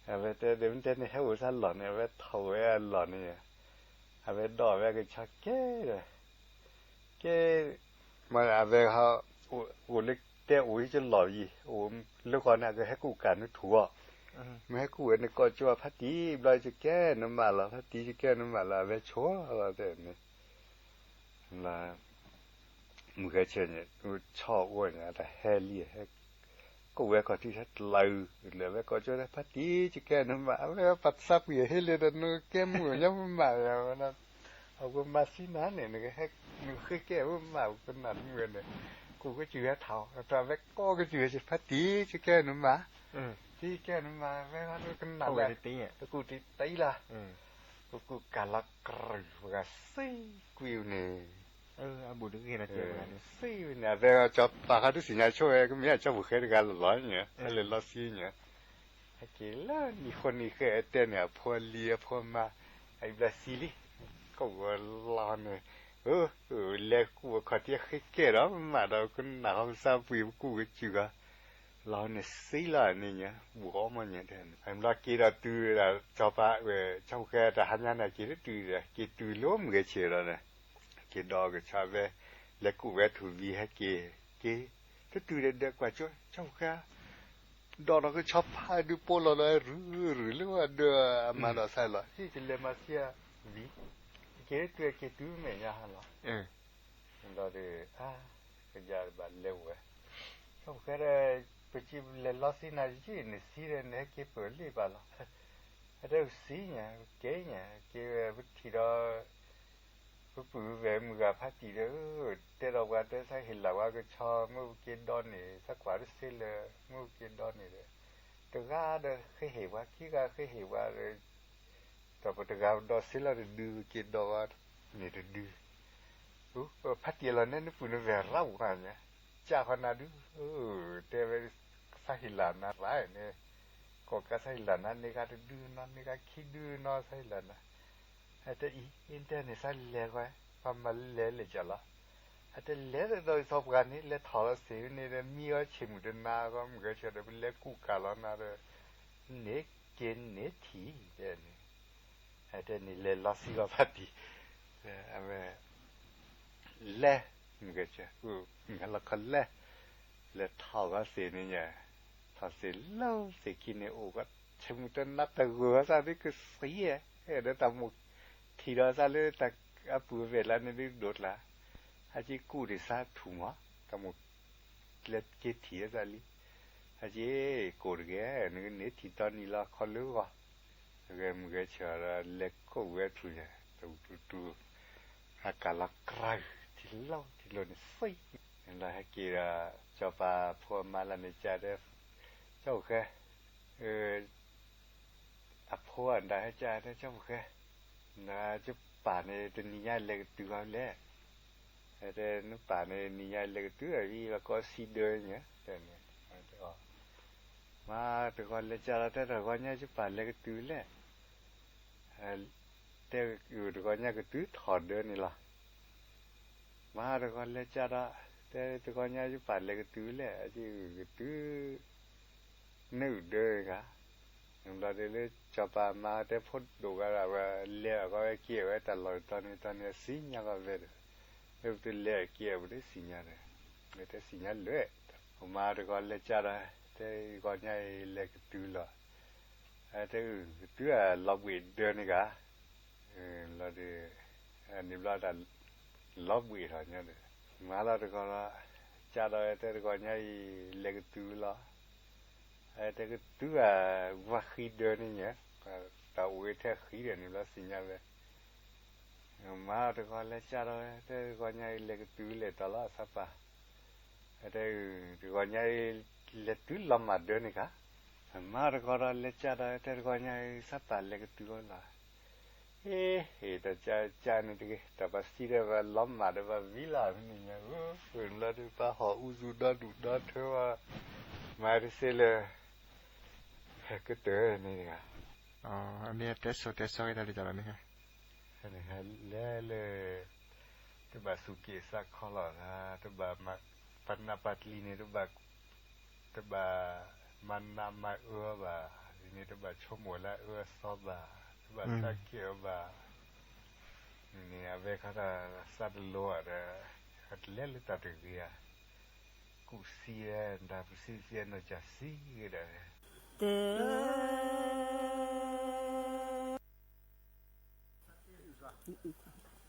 အဝဲတဲ ဒ်မ့ၢ်တဲန့ၣ် ဟဲအိၣ်စၢ်လီၢ်န့ၣ် အဝဲထီၣ်ဝဲအလီၢ်န့ၣ်, အဝဲဒီးအဝဲကဆီကဲဒီး, ကဲ, မ့ၢ်အဝဲ, အိၣ်လၢတဲအိၣ်ဟံၣ်ကလီၢ်အံၤ, အိၣ်လၢဃီန့ၣ် အကဟဲကူၣ်ကၢ်နထူၣ်အီၤ, မ့ၢ်ဟဲကူၣ်ဝဲန့ၣ် ကိးကၠိဖါတံၢ်ဘျီ ယကဲနမးလီၤ, ဖါတံၢ်ယကဲနမးလီၤ အဝဲဆိလီၤတဲန့ၣ် မုၢ်ဂဲၤဆၢန့ၣ် ဆီအိၣ်န့ၣ် အတၢ်ဟဲလံ, ကိးဝဲခီၣ်ထံးထဲတလးအုး, လဲၤဝဲကိးကၠိဖါတံၢ် ယကဲနမး, အဝဲပှၤသးပှံၢ်ဟ့လံဒီး နကဲမုၣ်ကညီမး, အဝဲမၤသံနၤန့ၣ် နကဃ့ကဲမး ကနၣ်တမုာ်ဝဲန့ၣ်, ကူၣ်ကစၢ်ဟဲထီၣ် အဝဲကိးကစၢ်ဖါတံၢ် ယကဲနမး, တံၢ်ကဲနမး ဝဲကနၣ်ဝဲ, ကူၣ်တံၢ်တံၢ်လီၤ, ကကူၣ်ကၢ်လီၤကြၢး ပှၤစံကွံာ်န့ၣ် စံန့ၣ် အဝဲကၠီၤပၤခါဒုးသ့ၣ်ညါဆိဝဲ ကမ့ၢ်အကၠီၤပူၤဃဲတဂၤလီၤလီၤန့ၣ် လဲၤလီၤသံန့ၣ်, ဟဲက့ၤလၢနံၣ်ဃိနံၣ်ဃဲတဲန့ၣ် အဖိအလံၤအဖိအမါ, အံၤဘျီသံလံ, ကိးဝဲလီၤန့ၣ်, လဲၤကူၣ်အခီၣ်ထံးဃ့ကဲဒီးမးဒီး ကနၣ်ဃီပသးပှံာ်ပကူၣ်ကစၢ်ဂီၤ, လီၤန့ၣ်သံလီၤန့ၣ်ညါ ဘူးအီမ့ၢ်ညါတဲ, အံၤဘျီက့ၤဒီးတုၤဒီး ကၠီၤပၤဝဲ ကၠီၤပူၤဃဲတၢ်ဟါညါန့ၣ် က့ၤတတုၤဒီး က့ၤတုၤလၢမုၢ်ဂဲၤဆၢဒီးန့ၣ် က့ၤဒီးကဆီဝဲ, လဲၤကူၣ်ဝဲထူၣ်ဝံၤဟဲက့ၤ, က့ၤ, တတုၤဒီးဒီးကွၢ်ကၠိ ကၠီၤပူၤဃဲ, ဒီးဒီးကဆီဖါဒုးပိာ်လီၤဒီး ရုၢ်ရုၢ်လၢအဒၢးအမၤဒီးစၢ်လီၤ, ဟံၣ်ကလဲၤမၤသံဝံၤ, က့ၤတုၤက့ၤတုၤမဲာ်ညါဟါလီၤ, ဒီးဒီး, ကယၤတဘၣ်လဲၤဝဲ, ကဆီဖဲဒီး, ပစံးလဲၤလီၤသံနၤယံၣ် နသံဒီး နဟဲက့ၤပၢၢ်လံဘၣ်လီၤ, အတဲသံညါ ကဲညါ က့ၤဝဲပထံၣ်ဒီး, ပပုၢ်ဝဲၢ်မုၢ်ဂၤဖးတံၢ်ဒီး တဲဒီးပှၤတဲ သးဟ့ၣ်လီၤဝဲကဆီ မ့ၢ်ပက့ၤဒိးန့ၢ် သးကွၢ်တသ့လၢၤ မ့ၢ်ပက့ၤဒိးန့ၢ်ဒီး တဂၤဒီးဃ့ဟ့ၣ်ပှၤ ခံဂၤဃ့ဟ့ၣ်ပှၤဒီး ဒီးပတဂၤပဒိးသ့လီၤတဒု ပက့ၤဒိးဝဲန့ၢ်တဒု ဖးတံၢ်လီၤနဲ နပုၢ်နဝဲၢ်ရၣ်ဝါညါ ကၢ်ဃီနၤဒု တဲဝဲ သးဟ့ၣ်လီၤနၤရၣ်န့ၣ် ကိးကး သးဟ့ၣ်လီၤနၤ န့ၢ်ဂၤတဒုနီၤ န့ၢ်ဂၤခံဒုနီၤ သးဟ့ၣ်လီၤနၤ အတဲအံၤ တဲန့ၣ် သးလဲၤဃီ ပှၤမၤလဲၤလဲၤကၢ်လီၤ အတဲလဲၤဒီး သီပှၢ်န့ၣ် လဲၤထီၣ်လီၤသ့ၣ်န့ၣ်ဒီး မံအီၤဆ့ၣ်မုၢ်တနၤဃီ မုၢ်ဂဲၤဆၢဒီး ပလဲၤကူၣ်ကၢ်လီၤနၤဒီး န့ၢ်က့ၤန့ၢ်ထံၣ် တဲန့ၣ် အတဲန့ၣ် လဲၤလီၤစံးဂီၤဖးတံၢ် အဝဲ လဲၤ မုၢ်ဂဲၤဆၢ မုၢ်ဂဲၤလီၤခီလဲၤ လဲၤထီၣ်ဂီၤသ့ၣ်န့ၣ်ညါ ထီၣ်သ့ၣ်လၢသ့ၣ်ခံန့ၣ် အိၣ်ဂီၤ ဆ့ၣ်မုၢ်တနၤတဂီၤသးဒ်ကသံဧါ ဒီးတၢ်မိၣ်ထံၣ်ဒီးသးလၢတၢ် အပုၢ်အဝဲၢ်လၢန့ၣ်ဒ်ဒိၣ်ကျါ ဟးက့ၤကူၣ်ဒံးသးထူၣ်မး တၢ်မိၣ် လဲၤက့ၤထံၣ်သးလံ ဟဲက့ၤ ကိၢ်တဂ့ၤ နကန့ၢ်ထံၣ်တီနံၤလီၤ ခီလၢဂီၤ ဂဲၤမုၢ်ဂဲၤဆၢဒီး လဲၤကိးဝဲထူၣ်ညါ တဝူတူတူ အကၢ်လီၤကြၢး ထံလီၤထံလိၤန့ၣ်သံ လီၤဟဲက့ၤဒီး စီၤပၤဖိအမါလၢန့ၣ်ကတဲ ကၠီဖူၣ်ဃဲ အဖိအဒၣ်ဟဲကတဲ ကၠီဖူၣ်ဃဲ နယပၢ်န့ၣ် တနံၤညါလဲၤကတုၤဃီလဲၣ် တဲ နပၢ်န့ၣ် နံၤညါလဲၤကတုၤအံၤ လီၤကီးဆံဒၢညါ တဲန့ၣ် မါတဂီၤလဲၤကဒီး တဲ တဂီၤညါယပၢ်လဲၤကတုၤလဲၣ် တဲ တဂီၤညါကတုၤထီၣ်ဒၢန့ၣ်လီၤ မါတဂီၤလဲၤကဒီး တဲ တဂီၤညါယပၢ်လဲၤကတုၤလဲၣ် အကတုၤ နုာ်ဒၢဂၤ ဘျီဒ်လၢ စီၤပၤမါတဲ ဖိဒိၣ်ဂၤဒီး အဝဲလဲၤအဂီၢ်ဝဲက့ၤဝဲ တၢ်လီၢ်တတီၤန့ၣ်တတီၤန့ၣ် အသ့ၣ်ညါလီၤဝဲဒီး လၢပတလဲၤက့ၤအပူၤ တသ့ၣ်ညါဒီး မ့ၢ်တသ့ၣ်ညါလၢ မါတဂီၤလဲၤကဒီး တဲ တဂီၤညါအံၤလဲၤကတုၤလီၤ တဲ ကတုၤအလီၤဘှံးဒၢန့ၣ်ဂၤ လီၤဒီး န့ၣ်ဘျီတၢ် လီၤဘှံးထီၣ်ညါဒီး မါလီၤတဂီၤဒီး ကဒီး တဲ တဂီၤညါအံၤလဲၤကတုၤလီၤ တဲ ကတုၤအဝၤဃံဒၢန့ၣ်ညါ တၢ်အိၣ်ဝဲထဲဃံဒီးန့ၣ်ဘျီသ့ၣ်ညါဝဲ မါတဂီၤလဲၤကဒီး တဲ တဂီၤညါအံၤလဲၤကတုၤလဲၤတီၤလီၤသးပၢ် တဲ တဂီၤညါအံၤ လဲၤတုၤလီၤမၢ်ဒၢန့ၣ်ဂၤ မါတဂီၤဒီးလဲၤကဒီး တဲ တဂီၤညါအံၤသးပၢ်လဲၤကတုၤလီၤ အ့ ဟ့ၣ်တၢ်ကကန့ၣ်တဂ့ၤ တၢ်ပှၤသံဒီးပှၤလီၤမၢ်ဒီးပှၤဝံၤလီၤ မ့ၢ်န့ၣ်ညါ လီၤဒီး ပှၤဟီၣ်အူသူၣ်ဒီဒူၣ်ဒီထၢဝဲ မၤတသ့လၢ ကတၢၢ်န့ၣ်တဂၤ အမ့ၢ်တဲဆိတဲဆီက့ၤတၢ်လၢကဒီးန့ၣ် လဲၤလၢ တဘၣ်သူၣ်က့ၣ်သးခီလီၤ တဘၣ် ပနၢ်ပၢၢ်တလံၤန့ၣ် တဘၣ် တဘၣ်မၤနးမၤအၢဘၣ်, ဒ်န့ၣ်တဘၣ်ဆိကမိၣ်လၢအအၢအသီဘၣ်, တဘၣ်သးကဲအီၤဘၣ်. န့ၣ်အဝဲခီတၢ်သးတလိၤဒီး အတလဲၤလၢတၢ်တဂ့ၤဧါ, ကူၣ်သံဝဲဒၣ် ပူၤသံသံနီၢ်ကၢ်သံဂ့ၤဒီး တဲ အိ မ့ၢ် တဲ ထံၣ်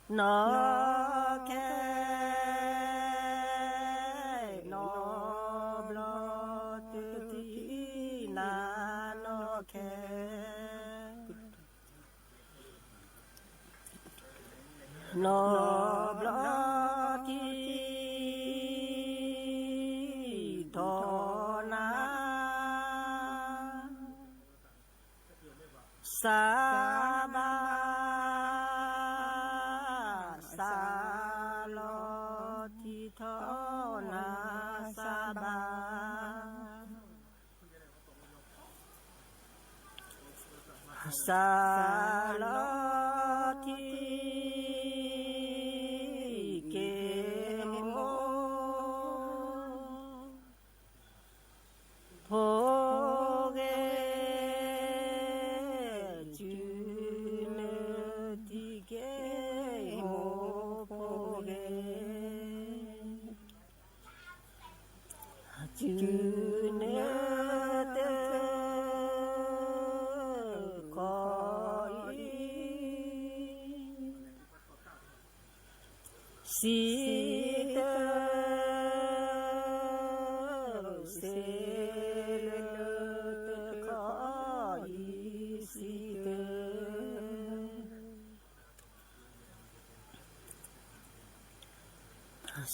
နၤ နီၢ်ခဲ နီၢ်ဘျီ တထံၣ်နၤ နီၢ်ခဲ နီၢ်ဘျီ ထံၣ်ထီၣ်နၤ စၢ်ဘၣ် စၢ်လီၤ ထံၣ်ထီၣ်နၤ စၢ်ဘၣ် စၢ်လီၤ ထံၣ်က့ၤမိၢ် ဖိဂ့ၤ စုနၢတံၢ်က့ၤမိၢ်ဖိဂ့ၤ စုနၢတံၢ် ကီ စံးတၢ်, စဲးလၢတံၤ,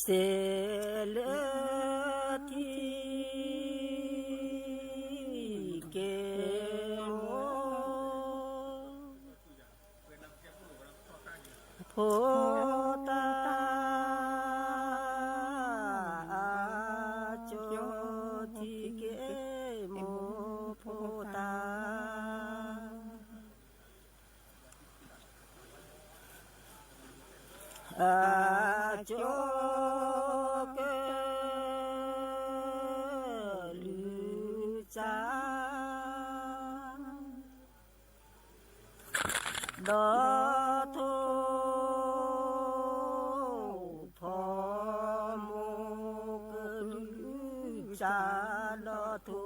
စဲးလၢတံၤကဲမိၢ် ဖိတၢ်, အကၠီထံကဲမိၢ်ဖိတၢ်, အကၠီကလုၢ်ကၠါ ဒီးထိၣ်, ဖီမိၢ်ကလုၢ်က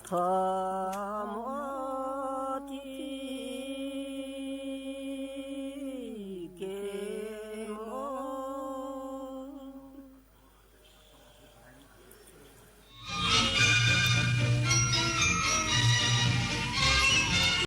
ၠါဒီးထိၣ်,